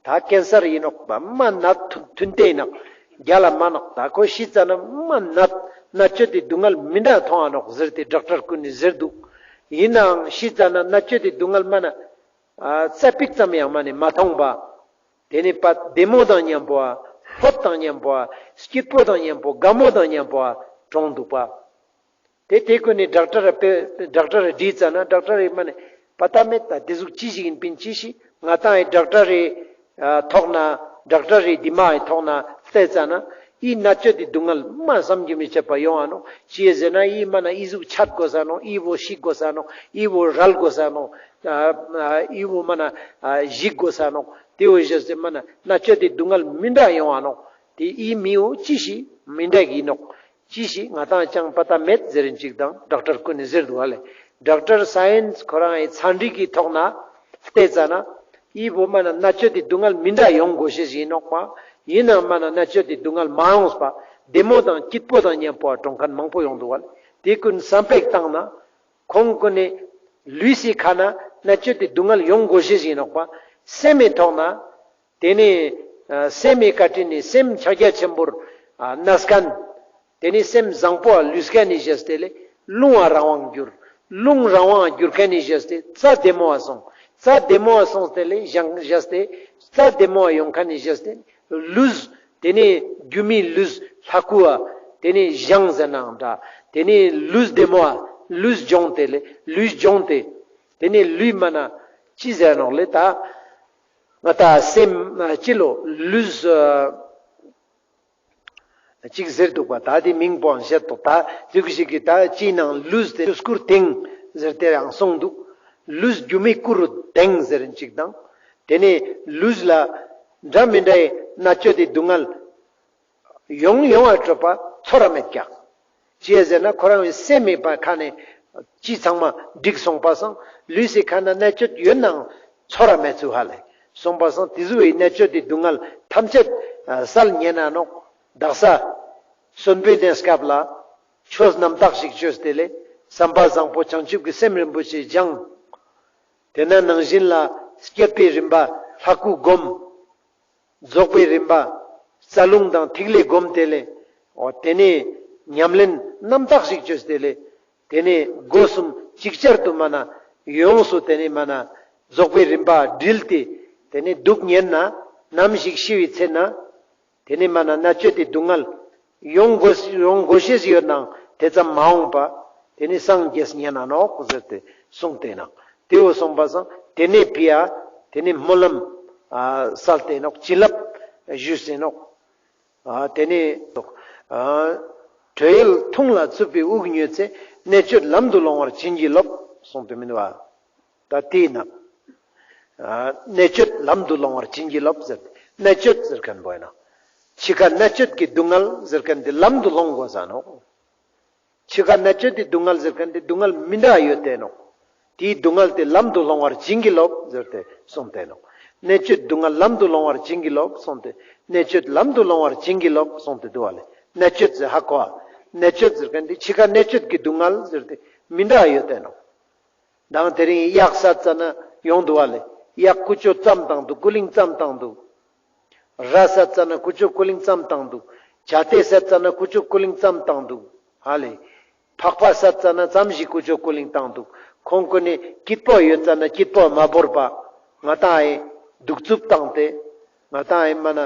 ད་ཀེན་སར་ཡིན་ནོག་པ་མ་ནད་ཐུན་ཐུན་ཏེ་ཡིན་ནོག། རྒྱ་ལ་མ་ནོག། ད་ཁོ་ཤི་ཙ་ན་མ་ནད་གནད་གཅོད་དེ་སྡུག་བསྔལ་མི་འདྲ་མཐོང་ང་ནོག་ཟེར་ཏེ་ཌོག་ཊར་ཀུན་ནི་ཟེར་འདུག། ཡིན་ནའང་ཤི་ཙ་ན་གནད་གཅོད་དེ་སྡུག་བསྔལ་མ་ན། ཨ་ཙ་པིག་ཙམ་ཡང་མ་ནི་མ་མཐོང་པ། དེ་ནི་པ་བདེ་མོ་དང་མཉམ་པོ་ཨ། ལྷོད་དང་མཉམ་པོ་ཨ། སྐྱིད་པོ་དང་མཉམ་པོ་དགའ་མོ་དང་མཉམ་པོ་ཨ་གྲོངས་འདུག་པ། དེ་དེ་ཀུན་ནི་ཌོག་ཊར་པེ་ཌོག་ཊར་དྲིས་ཙ་ན་ཌོག་ཊར་རི་མ་ནི་པ་ཏ་མེད་ད་དེ་ཟུག་ཅི་ཞིག་ཡིན་པིན་ཅི་ཞིག་ང་དང་ཨི་ཌོག་ཊར་རི་ཨ་ཐོག་ན་ཌོག་ཊར་རི་དི་མ་ཨི་ཐོག་ན་ལྟས་ཙ་ན་ཨི་གནད་གཅོད་དེ་སྡུག་བསྔལ་མ་བསམ་གྱིས་མི་ཁྱབ་པ་ཡོང་ང་ནོག། ཅི་ཡ་ཟེར་ན་ཨི་མ་ན་ཨི་ཟུག་ཆད་དགོས་ས་ནོག། ཨི་བོ་ཤི་དགོས་ས་ནོག། ཨི་བོ་རལ་དགོས་ས་ནོག། ཨ་ཨ་ཨི་བོ་མ་ན་ཨ་ཞིག་དགོས་ས་ནོག། དེ་བོ་ཞེས་ཟེར་མ་ན་གནད་གཅོད་དེ་སྡུག་བསྔལ་མི་འདྲ་ཡོང་ང་ནོག། དེ་ཨི་མི་འོ་ཅི་ཞིག་མི་འདྲ་གི་ནོག་ཅི་ཞིག་ང་ཏང་ཅང་པ་ཏ་མེད་ཟེར་རིན་ཅིག་དང་ཌོག་ཊར་ཀུན་ནི་ཟེར་འདུག་བ་ལེ། ཌོག་ཊར་སའེན་སི་ཁོ་རང་ངི་ཚན་རིག་གི་ཐོག་ན་བལྟས་ཙ་ན་ཨི་བོ་མ་ན་གནད་གཅོད་དེ་སྡུག་བསྔལ་མི་འདྲ་ཡོང་དགོས་ཤེས་ཞིག་ནོག་པ། ཡིན་ནའང་མ་ན་གནད་གཅོད་དེ་སྡུག་བསྔལ་མ་ཡོངས་པ་བདེ་མོ་དང་སྐྱིད་པོ་དང་མཉམ་པོ་གྲོངས་མཁན་མང་པོ་ཡོང་འདུག་བ་ལེ། དེ་ཀུན་བསམ་པ་བཏང་ན་ཁོང་ཀུན་ནི་ལུས་སི་ཁ་ན་གནད་གཅོད་དེ་སྡུག་བསྔལ་ཡོང་དགོས་ཤེས་ཞིག་ནོག་པ། སེམས་མི་ཐོག་ན་དེ་ནི་ཨ་སེམས་མི་བཀའ་དྲིན་ནི་སེམས་ཕྱག་རྒྱ་ཆེན་པོར་ཨ་གནས་མཁན། དེ་ནི་སེམས་བཟང་པོ་ལུས་མཁན་ནི་བཞེས་ཏེ་ལེ། རླུང་ང་རང་དབང་བསྒྱུར། རླུང་རང་དབང་བསྒྱུར་མཁན་ནི་བཞེས་ཏེ་རྩ་བདེ་མོ་བ་སོང་། རྩ་བདེ་མོ་བ་སོང་སྟེ་ལེ་བཞེངས་བཞེས་ཏེ་རྩ་བདེ་མོ་བ་ཡོང་མཁན་ནི་བཞེས་ཏེ་ལུས། དེ་ནི་སྒྱུ་མའི་ལུས་ལྷ་སྐུ་བ། དེ་ནི་བཞེངས་ཟེར་ནའང་འདྲ། དེ་ནི་ལུས་བདེ་མོ་བ་ལུས་སྦྱོང་སྟེ་ལེ་ལུས་སྦྱོང་སྟེ། དེ་ནི་ལུས་མ་ན་ཅི་ཟེར་ནོག་ལེ་ད། ང་ཏ་སེམས་ཨ་ཅི་ལོ་ལུས་ཨ་ཅིག་ཟེར་འདུག་པ། ད་དེ་མིང་པོའང་བཤད་དོ། ད་དེ་ཀུ་ཞིག་གི་ད་ཅི་ནང་ལུས་དེ་ལུས་སྐུར་དེང་ཟེར་ཏེ་ཡང་གསུངས་འདུག་ལུས་སྒྱུ་མའི་སྐུ་རུ་དེང་ཟེར་ཅིག་དང་། དེ་ནས་ལུས་ལ་འདྲ་མི་འདྲའི་གནད་གཅོད་དེ་སྡུག་བསྔལ་ཡོང་ཡོང་བ་གྲུབ་པ་ཚོར་ར་མེད་ཀྱག་ཅི་ཟེར་ན་ཁོ་རང་བའི་སེམས་མེད་པ་ཁ་ནས་ཅི་ཚང་མ་འགྲིག་སོང་པ་སང་ལུས་སི་ཁ་ན་གནད་གཅོད་ཡོད་ནའང་ཚོར་ར་མེད་ཚུལ་ཧ་ལེ། སོང་པ་སང་དེ་ཟུ་བའི་གནད་གཅོད་དེ་སྡུག་བསྔལ་ཐམས་ཅད་ཨ་སལ་ཉན་ན་ནོག་དག་ས་གསོན་པོའི་གནས་སྐབས་ལ་ཆོས་རྣམ་དག་ཞིག་བཅོས་ཏེ་ལེ་བསམ་པ་བཟང་པོ་བྱང་ཆུབ་ཀྱི་སེམས་རིན་པོ་ཆེ་སྦྱངས། དེ་ན་ནང་བཞིན་ལ་བསྐྱེད་པའི་རིམ་པ་ལྷ་སྐུ་སྒོམ། རྫོགས་པའི་རིམ་པ་རྩ་རླུང་དང་ཐིག་ལེ་སྒོམ་སྟེ་ལེ། འོ་དེ་ནས་ཉམས་ལེན་རྣམ་དག་ཞིག་བཅོས་ཏེ་ལེ། དེ་ནས་སྒོ་གསུམ་ཅིག་ཅར་དུ་མ་ན་ཡོངས་སུ་དེ་ནས་མ་ན་རྫོགས་པའི་རིམ་པ་དྲིལ་ཏེ་དེ་ནས་འདུག་ཉན་ན་ནམ་ཞིག་ཤི་བའི་ཚེ་ན་དེ་ནས་མ་ན་གནད་གཅོད་དེ་སྡུག་བསྔལ་ཡོང་དགོས་ཡོང་དགོས་ཤེས་ཡོད་ནའང་དེ་ཙམ་མ་འོངས་པ་དེ་ནས་སངས་རྒྱས་ཉན་ན་ནོག་ཟེར་ཏེ་གསུངས་ཏེ་ན་དེ་བོ་གསུངས་པ་སང་དེ་ནས་ཕི་ཡ་དེ་ནས་སྨོན་ལམ་ཨ་སལ་ཏེ་ནོག་བྱིན་རླབས་ཞུས་ཏེ་ནོག་ཨ་དེ་ནས་ཨ་དྲོད་ཡལ་འཐུང་ལ་རྩུབ་པའི་དབུགས་ཉོས་ཚེ། གནད་གཅོད་ལམ་དུ་སློང་བར་བྱིན་གྱིས་རློབས་གསུངས་ཏེ་མིན་པ། ད་དེས་ན། ཨ་གནད་གཅོད་ལམ་དུ་སློང་བར་བྱིན་གྱིས་རློབས་ཟེར། གནད་གཅོད་ཟེར་མཁན་པོ་ཡིན་ན། འཆི་ཁ་གནད་གཅོད་ཀྱི་སྡུག་བསྔལ་ཟེར་མཁན་དེ་ལམ་དུ་སློང་དགོས་ས་ནོག་འཆི་ཁ་གནད་གཅོད་དེ་སྡུག་བསྔལ་ཟེར་མཁན་དེ་སྡུག་བསྔལ་མི་འདྲ་ཡོད་དེ་ནོག་དེའི་སྡུག་བསྔལ་དེ་ལམ་དུ་སློང་བར་བྱིན་གྱིས་རློབས་ཟེར་ཏེ་གསུངས་ཏེ་ནོག་གནད་གཅོད་སྡུག་བསྔལ་ལམ་དུ་སློང་བར་བྱིན་གྱིས་རློབས་གསུངས་ཏེ། གནད་གཅོད་ལམ་དུ་སློང་བར་བྱིན་གྱིས་རློབས་གསུངས་ཏེ་འདུག་བ་ལེ། གནད་གཅོད་ཟེར་ཧ་གོ་ཨ། གནད་གཅོད་ཟེར་མཁན་དེ་འཆི་ཁ་གནད་གཅོད་ཀྱི་སྡུག་བསྔལ་ཟེར་ཏེ་མི་འདྲ་ཡོད་དེ་ནོག་དང་དེ་རིང་གཡག་བསད་ཙ་ན་ཡོང་འདུག་བ་ལེ། གཡག་ཀུ་ཅོ་ཙམ་བཏང་འདུག་ཀུ་ལིང་ཙམ་བཏང་འདུག་ར་བསད་ཙ་ན་ཀུ་ཅོ་ཀུ་ལིང་ཙམ་བཏང་འདུག་བྱ་དེ་བསད་ཙ་ན་ཀུ་ཅོ་ཀུ་ལིང་ཙམ་བཏང་འདུག་ཧ་ལེ། ཕག་པ་བསད་ཙ་ན་ཙམ་ཞིག་ཀུ་ཅོ་ཀུ་ལིང་བཏང་འདུག་ཁོང་ཀུན་ནི་སྐྱིད་པོ་ཡོད་ཙ་ན་སྐྱིད་པོ་མ་བོར་པ་ང་ཏང་ཨེ་གདུག་རྩུབ་བཏང་སྟེ་ང་ཏང་ཨེ་མ་ན།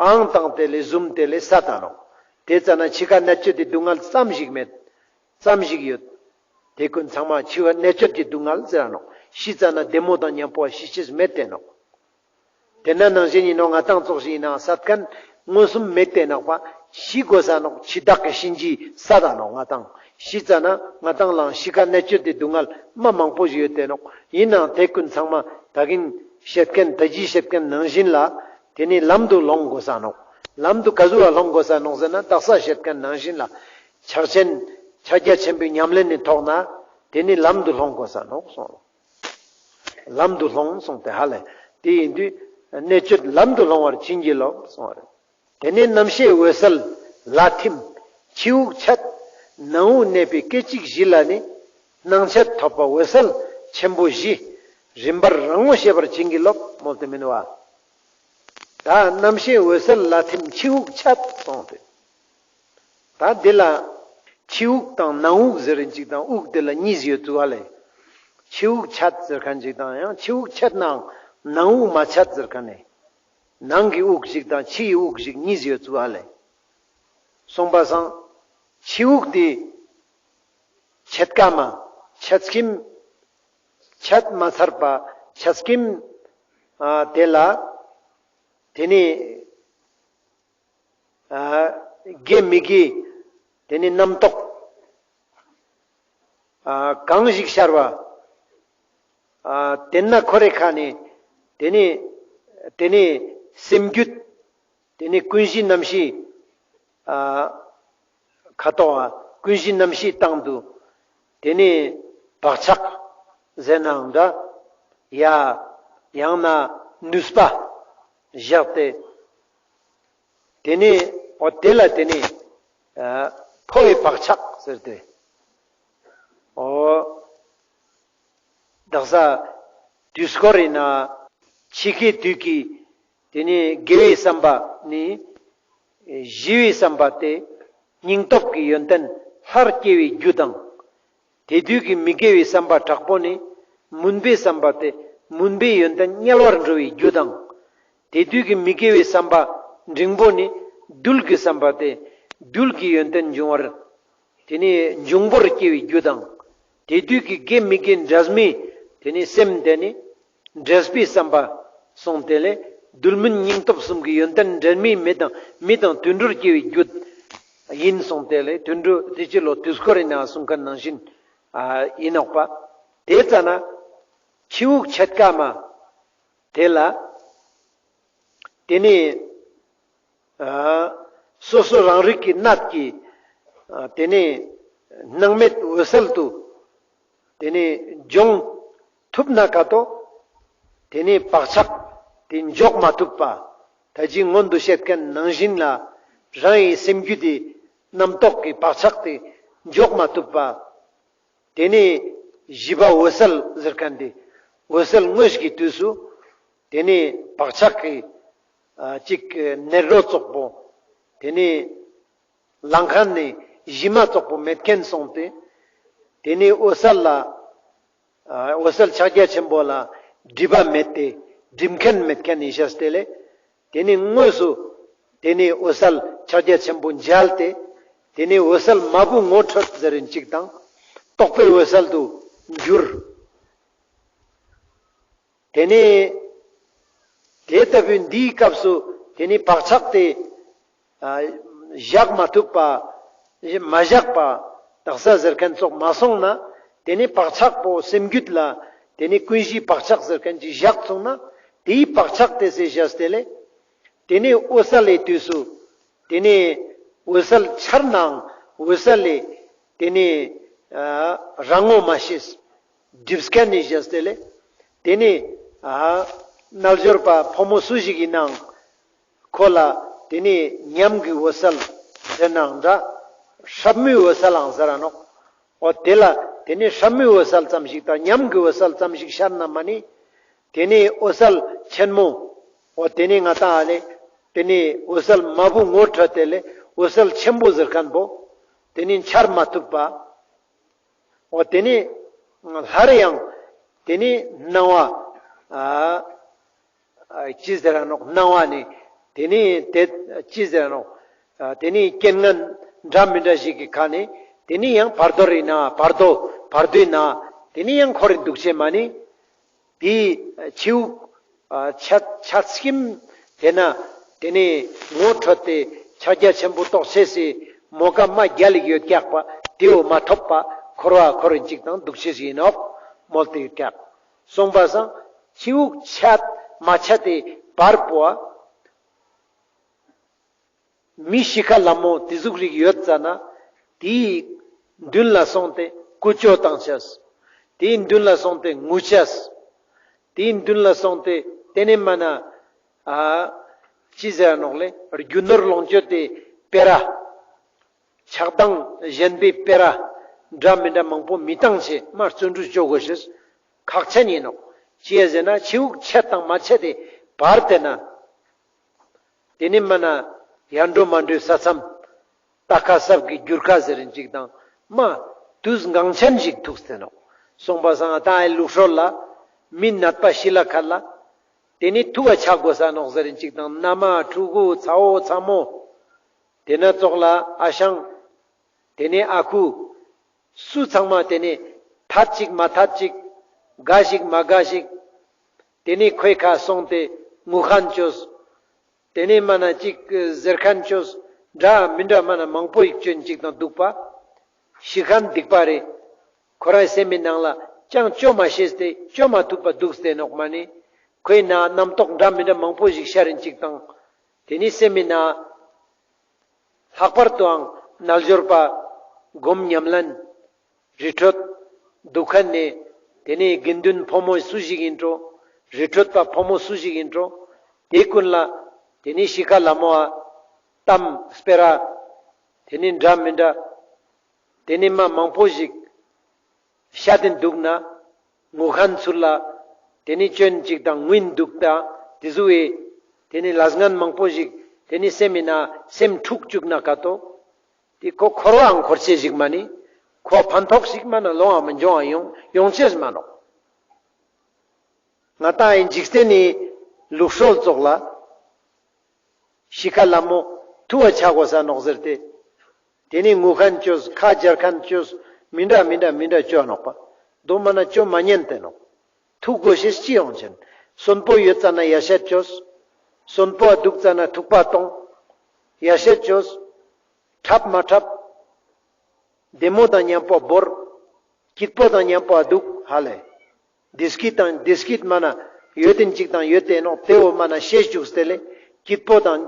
ཨང་བཏང་སྟེ་ལེ་བཟུམ་སྟེ་ལེ་བསད་ད་ནོག་དེ་ཙ་ན་འཆི་ཁ་གནད་གཅོད་དེ་སྡུག་བསྔལ་ཙམ་ཞིག་མེད། ཙམ་ཞིག་ཡོད། དེ་ཀུན་ཚང་མ་འཆི་བ་གནད་གཅོད་ཀྱི་སྡུག་བསྔལ་ཟེར་ར་ནོག་ཤི་ཙ་ན་བདེ་མོ་དང་མཉམ་པོ་ཤི་ཤེས་མེད་དེ་ནོག་དེ་ན་ནང་བཞིན་ཡིན་ནོག་ང་ཏང་ཙོགས་ཤིག་ཡིན་ནའང་བསད་མཁན་མངོན་སུམ་མེད་དེ་ནོག་པ། ཤི་དགོས་ས་ནོག་འཆི་བདག་གི་གཤིན་རྗེས་བསད་ད་ནོག་ང་ཏང་ཤི་ཙ་ན་ང་ཏང་ལའང་ཤི་ཁ་གནད་གཅོད་དེ་སྡུག་བསྔལ་མ་མང་པོ་ཞིག་ཡོད་དེ་ནོག་ཡིན་ནའང་དེ་ཀུན་ཚང་མ་ད་གིན་བཤད་མཁན་ད་ཅི་བཤད་མཁན་ནང་བཞིན་ལ། དེ་ནི་ལམ་དུ་སློང་དགོས་ས་ནོག་ལམ་དུ་ག་ཟུག་ལ་སློང་དགོས་ས་ནོག་ཟེར་ན་དག་ས་བཤད་མཁན་ནང་བཞིན་ལ། ཕྱག་ཆེན་ཕྱག་རྒྱ་ཆེན་པོའི་ཉམས་ལེན་ནི་ཐོག་ན་དེ་ནི་ལམ་དུ་སློང་དགོས་ས་ནོག་གསུངས། ལམ་དུ་སློང་གསུངས་ཏེ་ཧ་ལེ། དེ་ཡིན་དུས་གནད་གཅོད་ལམ་དུ་སློང་བར་བྱིན་གྱིས་རློབས་གསུངས་རེད། དེ་ནས་རྣམ་ཤེས་འོད་གསལ་ལ་ཐིམ་ཕྱི་དབུགས་འཆད། ནང་དབུགས་གནས་པའི་སྐད་ཅིག་བཞི་ལ་ནི། སྣང་མཆེད་ཐོབ་པ་འོད་གསལ་ཆེན་པོ་བཞི། རིམ་པར་རང་ངོ་ཤེས་པར་བྱིན་གྱིས་རློབས་མོལ་ཏེ་མིན་པ། ད་རྣམ་ཤེས་འོད་གསལ་ལ་ཐིམ་ཕྱི་དབུགས་འཆད་གསུངས་ཏེ། ད་འདི་ལ་ཕྱི་དབུགས་དང་ནང་དབུགས་ཟེར་རིན་ཅིག་དང་དབུགས་དེ་ལ་གཉིས་ཡོད་ཚུལ་བ་ལས། ཕྱི་དབུགས་འཆད་ཟེར་མཁན་ཅིག་དང་ཡང་ཕྱི་དབུགས་འཆད་ནའང་ནང་དབུགས་མ་འཆད་ཟེར་མཁན་ནི། ནང་གི་དབུགས་ཤིག་དང་ཕྱིའི་དབུགས་ཤིག་གཉིས་ཡོད་ཚུལ་བ་ལས། གསུངས་པ་སང་། ཕྱི་དབུགས་དེ་ཆད་ཀ་མ་ཆད་སྐྱིམ་ཆད་མ་ཚར་པ་ཆད་སྐྱིམ་ཨ་དེ་ལ་དེ་ནི་ཨ་དགེ་མི་དགེ་དེ་ནི་རྣམ་རྟོག་ཨ་གང་ཞིག་ཤར་བ་ཨ་དེ་ན་ཁོ་རེ་ཁ་ནི་དེ་ནི་དེ་ནི་སེམས་རྒྱུད་ ཏེ་ནེ་ཀུན་གཞི་རྣམ་ཤེས་ཨ་ཁ་ཏོག་ཨ་ཀུན་གཞི་རྣམ་ཤེས་སྟེང་དུ་ཏེ་ནེ་བག་ཆགས་ཟེར་ནའང་འདྲ་ཡ་ཡང་ན་ནུས་པ་བཞག་སྟེ། ཏེ་ནེ་འོ་ཏེ་ལ་ཏེ་ནེ་ཨ་འཕོ་བའི་བག་ཆགས་ཟེར་ཏེ། འོ་དག་ས་དུས་འཁོར་ཨིན་ན་འཆི་ཁའི་དུས་ཀྱི་ཏེ་ནེ་དགེ་བའི་བསམ་པ་ནི་ཞི་བའི་བསམ་པ་སྟེ་སྙིང་སྟོབས་ཀྱི་ཡོན་ཏན་ལྷར་སྐྱེ་བའི་རྒྱུ་དང་། ཏེ་དུས་ཀྱི་མི་དགེ་བའི་བསམ་པ་དྲག་པོ་ནི་མུན་པའི་བསམ་པ་སྟེ་མུན་པའི་ཡོན་ཏན་དམྱལ་བར་འགྲོ་བའི་རྒྱུ་དང་། ཏེ་དུས་ཀྱི་མི་དགེ་བའི་བསམ་པ་འབྲིང་པོ་ནི་རྡུལ་གྱི་བསམ་པ་སྟེ་རྡུལ་གྱི་ཡོན་ཏན་འབྱུང་བར། ཏེ་ནེ་འབྱུང་པོར་སྐྱེ་བའི་རྒྱུ་དང་། ཏེ་དུས་ཀྱི་དགེ་མི་དགེ་འབྲས་མི་ཏེ་ནེ་སེམས་ཏེ་ནེ་འབྲས་པའི་བསམ་པ་སོང་སྟེ་ལས་རྡུལ་མུན་སྙིང་སྟོབས་གསུམ་གྱི་ཡོན་ཏན་འབྲས་མི་མི་དང་མི་དང་དུད་འགྲོར་སྐྱེ་བའི་རྒྱུ་ཨིན་སོང་སྟེ་ལས་དུད་འགྲོ་ཏེ་ཅི་ལོ་དུས་འཁོར་ཨིན་ན་གསུང་མཁན་ནང་བཞིན་ཨ་ཨིན་ནོག་པ། ཏེ་ཙ་ན་ཕྱི་དབུགས་ཆད་ཀ་མ་ཏེ་ལ་ཏེ་ནེ་ཨ་སོ་སོ་རང་རིག་གི་གནད་ཀྱིས་ཨ་ཏེ་ནེ་སྣང་མེད་འོད་གསལ་དུ་ཏེ་ནེ་སྦྱོང་ཐུབ་ན་ཀ་ཏོ། ཏེ་ནེ་བག་ཆགས་ཏེ་འཇོག་མ་ཐུབ་པ། ད་ཅི་སྔོན་དུ་བཤད་མཁན་ནང་བཞིན་ལ་རང་གི་སེམས་རྒྱུད་དེ་རྣམ་རྟོག་གི་བག་ཆགས་ཏེ་འཇོག་མ་ཐུབ་པ། ཏེ་ནེ་བཞི་པ་འོད་གསལ་ཟེར་མཁན་ཏེ་འོད་གསལ་དངོས་ཀྱི་དུས་སུ་ཏེ་ནེ་བག་ཆགས་ཀྱི་ཨ་ཅིག་ནད་རོ་ཙོག་པོ་ཏེ་ནེ་ལང་ཁན་ནི་གཞི་མ་ཙོག་པོ་མེད་མཁན་སོང་སྟེ། ཏེ་ནེ་འོད་གསལ་ལ་ཨ་འོད་གསལ་ཕྱག་རྒྱ་ཆེན་པོ་ལ་སྒྲིབ་པ་མེད་དེ་སྒྲིབ་མཁན་མེད་མཁན་ནི་ཤེས་ཏེ་ལས། ཏེ་ནེ་དངོས་སུ་ཏེ་ནེ་འོད་གསལ་ཕྱག་རྒྱ་ཆེན་པོ་མཇལ་ཏེ། ཏེ་ནེ་འོད་གསལ་མ་བུ་ངོ་འཕྲོད་ཟེར་རིན་ཅིག་དང་རྟོག་པའི་འོད་གསལ་དུ་འགྱུར། ཏེ་ནེ་ཏེ་ལྟ་བུའི་འདིའི་སྐབས་སུ་ཏེ་ནེ་བག་ཆགས་ཏེ་ཨ་བཞག་མ་ཐུབ་པ། མ་བཞག་པ་དག་ས་ཟེར་མཁན་ཙོགས་མ་སོང་ན། ཏེ་ནེ་བག་ཆགས་པོ་སེམས་རྒྱུད་ལ་ཏེ་ནེ་ཀུན་གཞིའི་བག་ཆགས་ཟེར་མཁན་ཅིག་བཞག་སོང་ན། ཏེའི་བག་ཆགས་ཏེ་སེ་བཞག་སྟེ་ལས། ཏེ་ནེ་འོད་གསལ་ལས་དུས་སུ་ཏེ་ནེ་འོད་གསལ་འཆར་ནའང་འོད་གསལ་ལས་ཏེ་ནེ་ཨ་རང་ངོ་མ་ཤེས། སྒྲིབ་མཁན་ནི་བཞག་སྟེ་ལས། ཏེ་ནེ་ཨ་རྣལ་འབྱོར་པ་ཕོ་མོ་སུ་ཞིག་ཨིན་ནའང་ཁོ་ལ་ཏེ་ནེ་ཉམས་ཀྱི་འོད་གསལ་ཟེར་ནའང་འདྲ། སྲབ་མོའི་འོད་གསལ་ལའང་ཟེར་ར་ནོག། འོ་ཏེ་ལ་ཏེ་ནེ་སྲབ་མོའི་འོད་གསལ་ཙམ་ཞིག་དང་ཉམས་ཀྱི་འོད་གསལ་ཙམ་ཞིག་ཤར་ན་མ་ནི། ཏེ་ནེ་འོད་གསལ་ཆེན་མོ། འོ་ཏེ་ནེ་ང་ཏང་ཨ་ལེ། ཏེ་ནེ་འོད་གསལ་མ་བུ་ངོ་འཕྲོད་དེ་ལས་འོད་གསལ་ཆེན་པོ་ཟེར་མཁན་པོ། ཏེ་ནེ་འཆར་མ་ཐུབ་པ། འོ་ཏེ་ནེ་སླར་ཡང་ཏེ་ནེ་སྣང་བ་ཨ་ཨ་ཅི་ཟེར་ར་ནོག། སྣང་བ་ནི་ཏེ་ནེ་ཏེ་ཅི་ཟེར་ར་ནོག། ཨ་ཏེ་ནེ་རྐྱེན་ངན་འདྲ་མི་འདྲ་ཞིག་གི་ཁ་ནེ་ཏེ་ནེ་ཡང་བར་དོ་རི་ན་བར་དོ་བར་དོའི་ན་ཏེ་ནེ་ཡང་འཁོར་རེ་འདུག་ཅེས་མ་ནི། ཏེ་ཕྱི་དབུགས་ཨ་ཆད་ཆད་སྐྱིམ་ཏེ་ན་ཏེ་ནེ་ངོ་འཕྲོད་དེ་ཕྱག་རྒྱ་ཆེན་པོ་རྟོགས་ཅེས་སི་མོ་ཀ་མ་རྒྱལ་ལ་ཡོད་ཀྱག་པ་ཏེའོ་མ་ཐོབ་པ་འཁོར་བ་འཁོར་རིན་ཅིག་དང་འདུག་ཅེས་ཨིན་ནོག་མོལ་ཏེ་ཡོད་ཀྱག། སོང་པ་སང་ཕྱི་དབུགས་ཆད་མ་ཆད་དེ་བར་པོ་ཨ། མི་ཤི་ཁ་ལ་མོ་ཏེ་ཟུག་རིགས་ཡོད་ཙ་ན་ཏེའི་མདུན་ལ་སོང་སྟེ་ཀུ་ཅོ་བཏང་ཅེས། ཏེའི་མདུན་ལ་སོང་སྟེ་ངུ་ཅེས། ཏེའི་མདུན་ལ་སོང་སྟེ་ཏེ་ནེ་མ་ན་ཨ་ཅི་ཟེར་ནོག་ལེ། རྒྱུ་ནོར་ལོངས་སྤྱོད་དེ་སྤེ་ར་ཆགས་སྡང་ཞེན་པའི་སྤེ་ར་འདྲ་མི་འདྲ་མང་པོ་མི་བཏང་ཅེས་མ་བརྩོན་འགྲུས་ཅོ་དགོས་ཤེས་ཁག་ཆེན་ཨིན་ནོག། ཅི་ཡ་ཟེར་ན་ཕྱི་དབུགས་ཆད་དང་མ་ཆད་དེ་བར་ཏེ་ན། ཏེ་ནེ་མ་ན་ཡར་འགྲོ་མར་འགྲོའི་ས་མཚམས། རྟ་ཁ་སྲབ་ཀྱི་རྒྱུར་ཁ་ཟེར་རིན་ཅིག་དང་མ་དུས་འགངས་ཆེན་ཞིག་ཐུག་སྟེ་ནོག། སོང་པ་སང་ད་ཨའི་ལུགས་སྲོལ་ལ་མི་ནད་པ་ཤི་ལ་ཁ་ལ་ཏེ་ནེ་ཐུག་ག་ཆ་དགོས་ས་ནོག་ཟེར་རིན་ཅིག་དང་མནའ་མ་ཕྲུ་གུ་ཚ་བོ་ཚ་མོ། ཏེ་ན་ཙོགས་ལ་ཨ་ཞང་། ཏེ་ནེ་ཨ་ཁུ། སུ་ཚང་མ་ཏེ་ནེ་ཐད་ཅིག་མ་ཐད་ཅིག་དགའ་ཞིག་མ་དགའ་ཞིག། ཏེ་ནེ་ཁོའི་ཁ་སོང་སྟེ་ངུ་ཁན་ཅོས། ཏེ་ནེ་མ་ན་ཅིག་ཟེར་ཁན་ཅོས། འདྲ་མི་འདྲ་མ་ན་མང་པོ་ཞིག་ཅོན་ཅིག་དང་འདུག་པ། ཤི་ཁན་སྡིག་པ་རེ། ཁོ་རའི་སེམས་མི་ནང་ལ་ཅང་ཅོ་མ་ཤེས་ཏེ་ཅོ་མ་ཐུབ་པ་འདུག་སྟེ་ནོག་མ་ནི། ཁོའི་ནང་རྣམ་རྟོག་འདྲ་མི་འདྲ་མང་པོ་ཞིག་ཤར་རིན་ཅིག་དང་། ཏེ་ནེ་སེམས་མི་ནང་ལྷག་པར་དུའང་རྣལ་འབྱོར་པ་སྒོམ་ཉམས་ལེན་རི་ཁྲོད་འདུག་ཁན་ནི་ཏེ་ནེ་དགེ་འདུན་ཕོ་མོ་སུ་ཞིག་ཨིན་འགྲོ། རི་ཁྲོད་པ་ཕོ་མོ་སུ་ཞིག་ཨིན་འགྲོ། ཏེ་ཀུན་ལ་ཏེ་ནེ་ཤི་ཁ་ལ་མོའ་གཏམ་སྤེ་ར་ཏེ་ནེ་འདྲ་མི་འདྲ་ཏེ་ནེ་མ་མང་པོ་ཞིག་ཤད་དེ་འདུག་ན་ངུ་ཁན་ཚུར་ལ་ཏེ་ནེ་ཅོན་ཅིག་དང་ངུན་འདུག་ད་ཏེ་ཟུག་གི་ཏེ་ནེ་ལས་ངན་མང་པོ་ཞིག་ཏེ་ནེ་སེམས་མི་ནང་སེམས་འཁྲུག་ཅུག་ན་ཀ་ཏོ། ཏེ་ཁོ་འཁོར་བའང་འཁོར་ཅེས་ཞིག་མ་ནེ་ཁོ་ཕན་ཐོགས་ཤིག་མ་ན་ལོང་བ་མི་འབྱུང་བ་ཡོང་ཡོང་ཅེས་མ་ནོག། ང་ཏང་ཨིན་འཇིག་རྟེན་ནི་ལུགས་སྲོལ་ཙོགས་ལ་ཤི་ཁ་ལ་མོ་ཐུ་བ་ཆ་གོས་ས་ནོག་ཟེར་ཏེ། ཏེ་ནེ་ངུ་ཁན་ཅོས་ཁ་འཇར་ཁན་ཅོས་མི་འདྲ་མི་འདྲ་མི་འདྲ་ཅོ་ནོག་པ། དོ་མ་ན་ཅོ་མ་ཉན་ཏེ་ནོག། ཐུག་གོས་ཤེས་ཅི་ཡོང་ཅན། སོན་པོ་ཡོད་ཙ་ན་ཡ་ཤད་ཅོས། སོན་པོ་འདུག་ཙ་ན་ཐུག་པ་ཏོང་། ཡ་ཤད་ཅོས། ཁྲབ་མ་ཁྲབ། བདེ་མོ་དང་ཉམ་པོ་བོར། སྐྱིད་པོ་དང་ཉམ་པོ་འདུག་ཧ་ལེ། བདེ་སྐྱིད་དང་བདེ་སྐྱིད་མ་ན་ཡོད་དེན་ཅིག་དང་ཡོད་དེ་ནོག་ཏེ་བོ་མ་ན་ཤེས་ཅུག་སྟེ་ལེ། སྐྱིད་པོ་དང་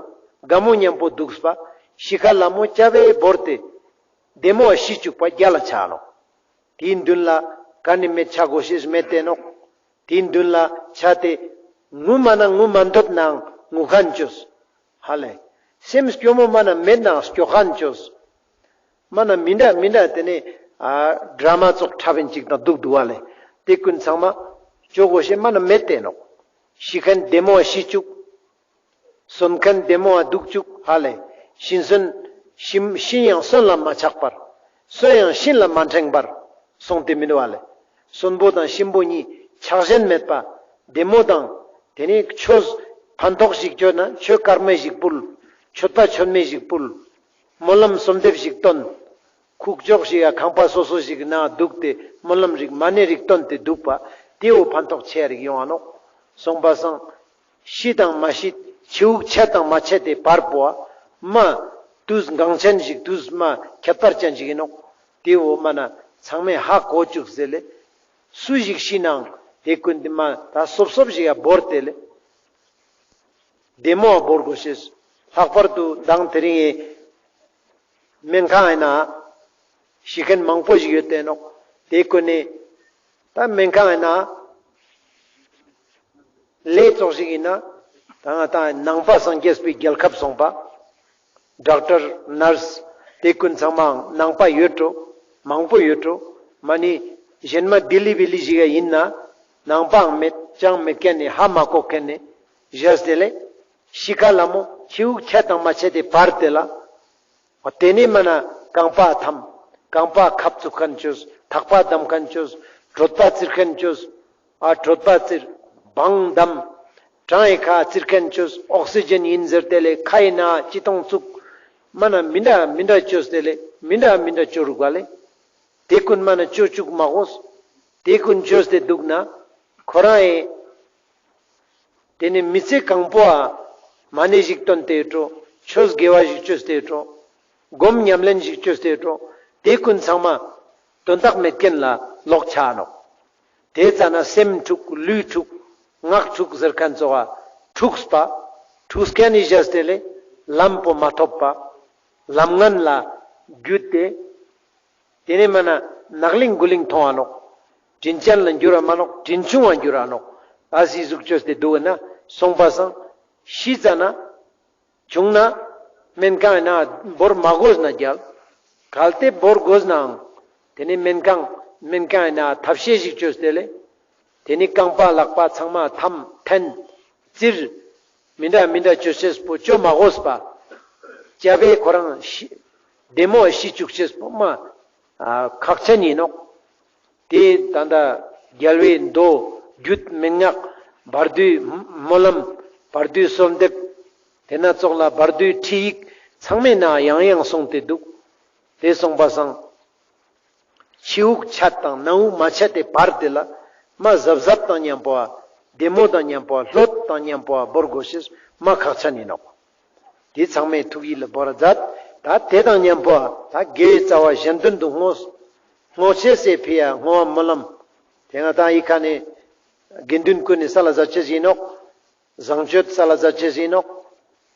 དགའ་མོ་ཉམ་པོ་འདུག་པ། ཤི་ཁ་ལ་མོ་ཅ་བའི་བོར་ཏེ། བདེ་མོ་ཤི་ཅུག་པ་རྒྱལ་ལ་ཆ་ནོག། ཏེའི་མདུན་ལ་ཀ་ནེ་མེད་ཆ་གོས་ཤེས་མེད་དེ་ནོག། ཏེའི་མདུན་ལ་ཆ་སྟེ་ངུ་མ་ན་ངུ་མ་འདོད་ནའང་ངུ་ཁན་ཅོས། ཧ་ལེ། སེམས་སྐྱོ་མོ་མ་ན་མེད་ནའང་སྐྱོ་ཁན་ཅོས། མ་ན་མི་འདྲ་མི་འདྲ་ཏེ་ནེ་ཨ་ཌྲ་མ་ཙོགས་འཁྲབ་ཨིན་ཅིག་དང་འདུག་འདུག་པ་ལེ། ཏེ་ཀུན་ཚང་མ་ཅོ་གོས་ཤེས་མ་ན་མེད་དེ་ནོག། ཤི་ཁན་བདེ་མོ་ཤི་ཅུག། སོན་ཁན་བདེ་མོ་འདུག་ཅུག་ཧ་ལེ། ཤིན་སོན་ཤིན་ཤིན་ཡང་སོན་ལ་མ་ཆགས་པར། སོན་ཡང་ཤིན་ལ་མ་འཕྲེང་བར་སོང་སྟེ་མི་འདུག་པ་ལེ། སོན་པོ་དང་ཤིན་པོ་གཉིས་ཆགས་ཞེན་མེད་པ། བདེ་མོ་དང་ཏེ་ནེ་ཆོས་ཕན་ཐོགས་ཤིག་ཅོ་ན་ཆོས་དཀར་མེ་ཞིག་ཕུལ། མཆོད་པ་མཆོད་མེ་ཞིག་ཕུལ། སྨོན་ལམ་གསོལ་འདེབས་ཤིག་བཏོན། ཁུག་ཀྱོག་ཞིག་ཡ་ཁང་པ་སོ་སོ་ཞིག་ནང་འདུག་སྟེ་སྨོན་ལམ་རིགས་མ་ཎི་རིགས་བཏོན་ཏེ་འདུག་པ། ཏེ་བོ་ཕན་ཐོགས་ཆེ་རིགས་ཡོང་ང་ནོག། སོང་པ་སང་ཤི་དང་མ་ཤི་ཆེའུག་ཆད་དང་མ་ཆད་དེ་བར་པོ་མ་དུས་འགངས་ཅན་ཞིག་དུས་མ་ཁྱད་པར་ཅན་ཞིག་ཨིན་ནོག། ཏེ་བོ་མ་ན་ཚང་མས་ཧ་གོ་ཅུག་ཟེར་ལེ། སུ་ཞིག་ཤི་ནའང་ཏེ་ཀུན་ཏེ་མ་ད་སོབ་སོབ་ཞིག་ཡ་བོར་ཏེ་ལེ། བདེ་མོ་བོར་གོས་ཤེས། ལྷག་པར་དུ་མདང་དེ་རིང་ངི་སྨན་ཁང་ཨིན་ན་ཤི་ཁན་མང་པོ་ཞིག་ཡོད་དེ་ནོག། ཏེ་ཀུན་ནེ་ད་སྨན་ཁང་ཨིན་ན་ལས་ཙོགས་ཤིག་ཨིན་ན་ད་ང་ད་ནང་པ་སངས་རྒྱས་པའི་རྒྱལ་ཁབ་སོང་པ། ཌོག་ཊར་ནརས་ཏེ་ཀུན་ཚང་མའང་ནང་པ་ཡོད་འགྲོ། མང་པོ་ཡོད་འགྲོ། མ་ནེ་ཞན་མ་དིལ་ལི་བིལ་ལི་ཞིག་ཡ་ཨིན་ན་ནང་པའང་མེད་ཅང་མེད་ཁན་ནི་ཧ་མ་གོ་ཁན་ནི་ཞེས་ཏེ་ལེ། ཤི་ཁ་ལ་མོ་ཆེའུག་ཆད་དང་མ་ཆད་དེ་བར་ཏེ་ལ། འོ་ཏེ་ནེ་མ་ན་རྐང་པ་འཐམ། རྐང་པ་ཁབ་བཙུགས་ཁན་ཅོས། ཐག་པ་བསྡམས་ཁན་ཅོས། གྲོད་པ་བཙིར་ཁན་ཅོས། ཨ་གྲོད་པ་བཙིར། བང་བསྡམས། བྲང་ངི་ཁ་བཙིར་ཁན་ཅོས། ཨོག་སི་ཇན་ཨིན་ཟེར་ཏེ་ལེ་ཁའི་ནང་ཅི་ཏོང་བཙུགས། མ་ན་མི་འདྲ་མི་འདྲ་ཅོས་ཏེ་ལེ་མི་འདྲ་མི་འདྲ་ཅོ་རུག་ག་ལེ། ཏེ་ཀུན་མ་ན་ཅོ་ཅུག་མ་གོས། ཏེ་ཀུན་ཅོས་ཏེ་འདུག་ན་ཁོ་རང་ངི་ཏེ་ནེ་མི་ཚེ་གང་པོའ་མ་ཎི་ཞིག་བཏོན་ཏེ་ཡོད་འགྲོ། ཆོས་དགེ་བ་ཞིག་ཅོས་ཏེ་ཡོད་འགྲོ། སྒོམ་ཉམས་ལེན་ཞིག་ཅོས་ཏེ་ཡོད་འགྲོ། ཏེ་ཀུན་ཚང་མ་དོན་དག་མེད་ཁན་ལ་ལོག་ཆ་ནོག། ཏེ་ཙ་ན་སེམས་འཁྲུག་ལུས་འཁྲུག་ངག་འཁྲུག་ཟེར་ཁན་ཙོགས་འཁྲུགས་པ། འཁྲུགས་ཁན་ནི་ཞེས་ཏེ་ལེ་ལམ་པོ་མ་ཐོབ་པ། ལམ་ངན་ལ་གྱུད་དེ། ཏེ་ནེ་མ་ན་ནག་ལིང་གུ་ལིང་ཐོང་ང་ནོག། དྲིན་ཅན་ལ་འགྱུར་ར་མ་ནོག། དྲིན་ཆུང་བ་འགྱུར་ར་ནོག། ཨ་ཟི་ཟུག་ཅོས་ཏེ་འདུག་ན་སོང་པ་སང་ཤི་ཙ་ན་བྱུང་ན་སྨན་ཁང་ཨིན་ན་བོར་མ་གོས་ན་རྒྱལ། གལ་ཏེ་བོར་གོས་ནའང་ཏེ་ནེ་སྨན་ཁང་སྨན་ཁང་ཨིན་ན་ཐབས་ཤེས་ཤིག་ཅོས་ཏེ་ལེ། ཏེ་ནེ་རྐང་པ་ལག་པ་ཚང་མ་འཐམ་འཐེན་བཙིར། མི་འདྲ་མི་འདྲ་ཅོ་ཤེས་པོ་ཅོ་མ་གོས་པ། ཅ་བའི་ཁོ་རང་ཤི་བདེ་མོ་ཤི་ཅུག་ཤེས་པོ་མ་ཨ་ཁག་ཆེན་ཨིན་ནོག། ཏེ་ད་ལྟ་རྒྱལ་བའི་མདོ་རྒྱུད་མན་ངག་བར་དོའི་སྨོན་ལམ་བར་དོའི་གསོལ་འདེབས་ཏེ་ན་ཙོགས་ལ་བར་དོའི་ཁྲིད་ཡིག་ཚང་མའི་ནང་ཡང་ཡང་གསུངས་ཏེ་འདུག། ཏེ་སོང་པ་སང་ཕྱི་དབུགས་ཆད་དང་ནང་དབུགས་མ་ཆད་དེ་བར་ཏེ་ལ་མ་གཟབ་གཟབ་དང་མཉམ་པོ་བ་བདེ་མོ་དང་མཉམ་པོ་བ་ལྷོད་དང་མཉམ་པོ་བ་བོར་གོས་ཤེས་མ་ཁག་ཆེན་ཨིན་ནོག། ཏེ་ཚང་མའི་ཐུགས་ཡིད་ལ་བོར་ར་མཛད། ད་ཏེ་དང་མཉམ་པོ་བ་ད་དགེ་བའི་རྩ་བ་གཞན་དོན་དུ་བསྔོ། བསྔོ་ཅེས་སི་ཕི་ཡ་བསྔོ་བ་སྨོན་ལམ། ཏེ་ང་ཏང་ཡི་ཁ་ནེ་དགེ་འདུན་ཀུན་ནི་ས་ལ་ཟ་ཅེས་ཨིན་ནོག། བཟང་སྤྱོད་ས་ལ་ཟ་ཅེས་ཨིན་ནོག།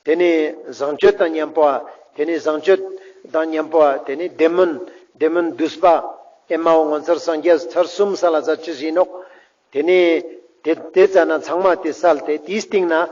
ཏེ་ནེ་བཟང་སྤྱོད་དང་ཉམ་པོ་ཨ། ཏེ་ནེ་བཟང་སྤྱོད་དང་ཉམ་པོ་ཨ། ཏེ་ནེ་དེ་སྨོན་དེ་སྨོན་བསྡུས་པ་ཨེ་མའོ་ངོ་མཚར་སངས་རྒྱས་ཚར་གསུམ་ས་ལ་ཛད་ཅེས་ཨིན་ནོག། ཏེ་ནེ་ཏེ་ཏེ་ཙ་ན་ཚང་མ་ཏེ་སལ་ཏེ་ཏེའི་སྟིང་ནེ་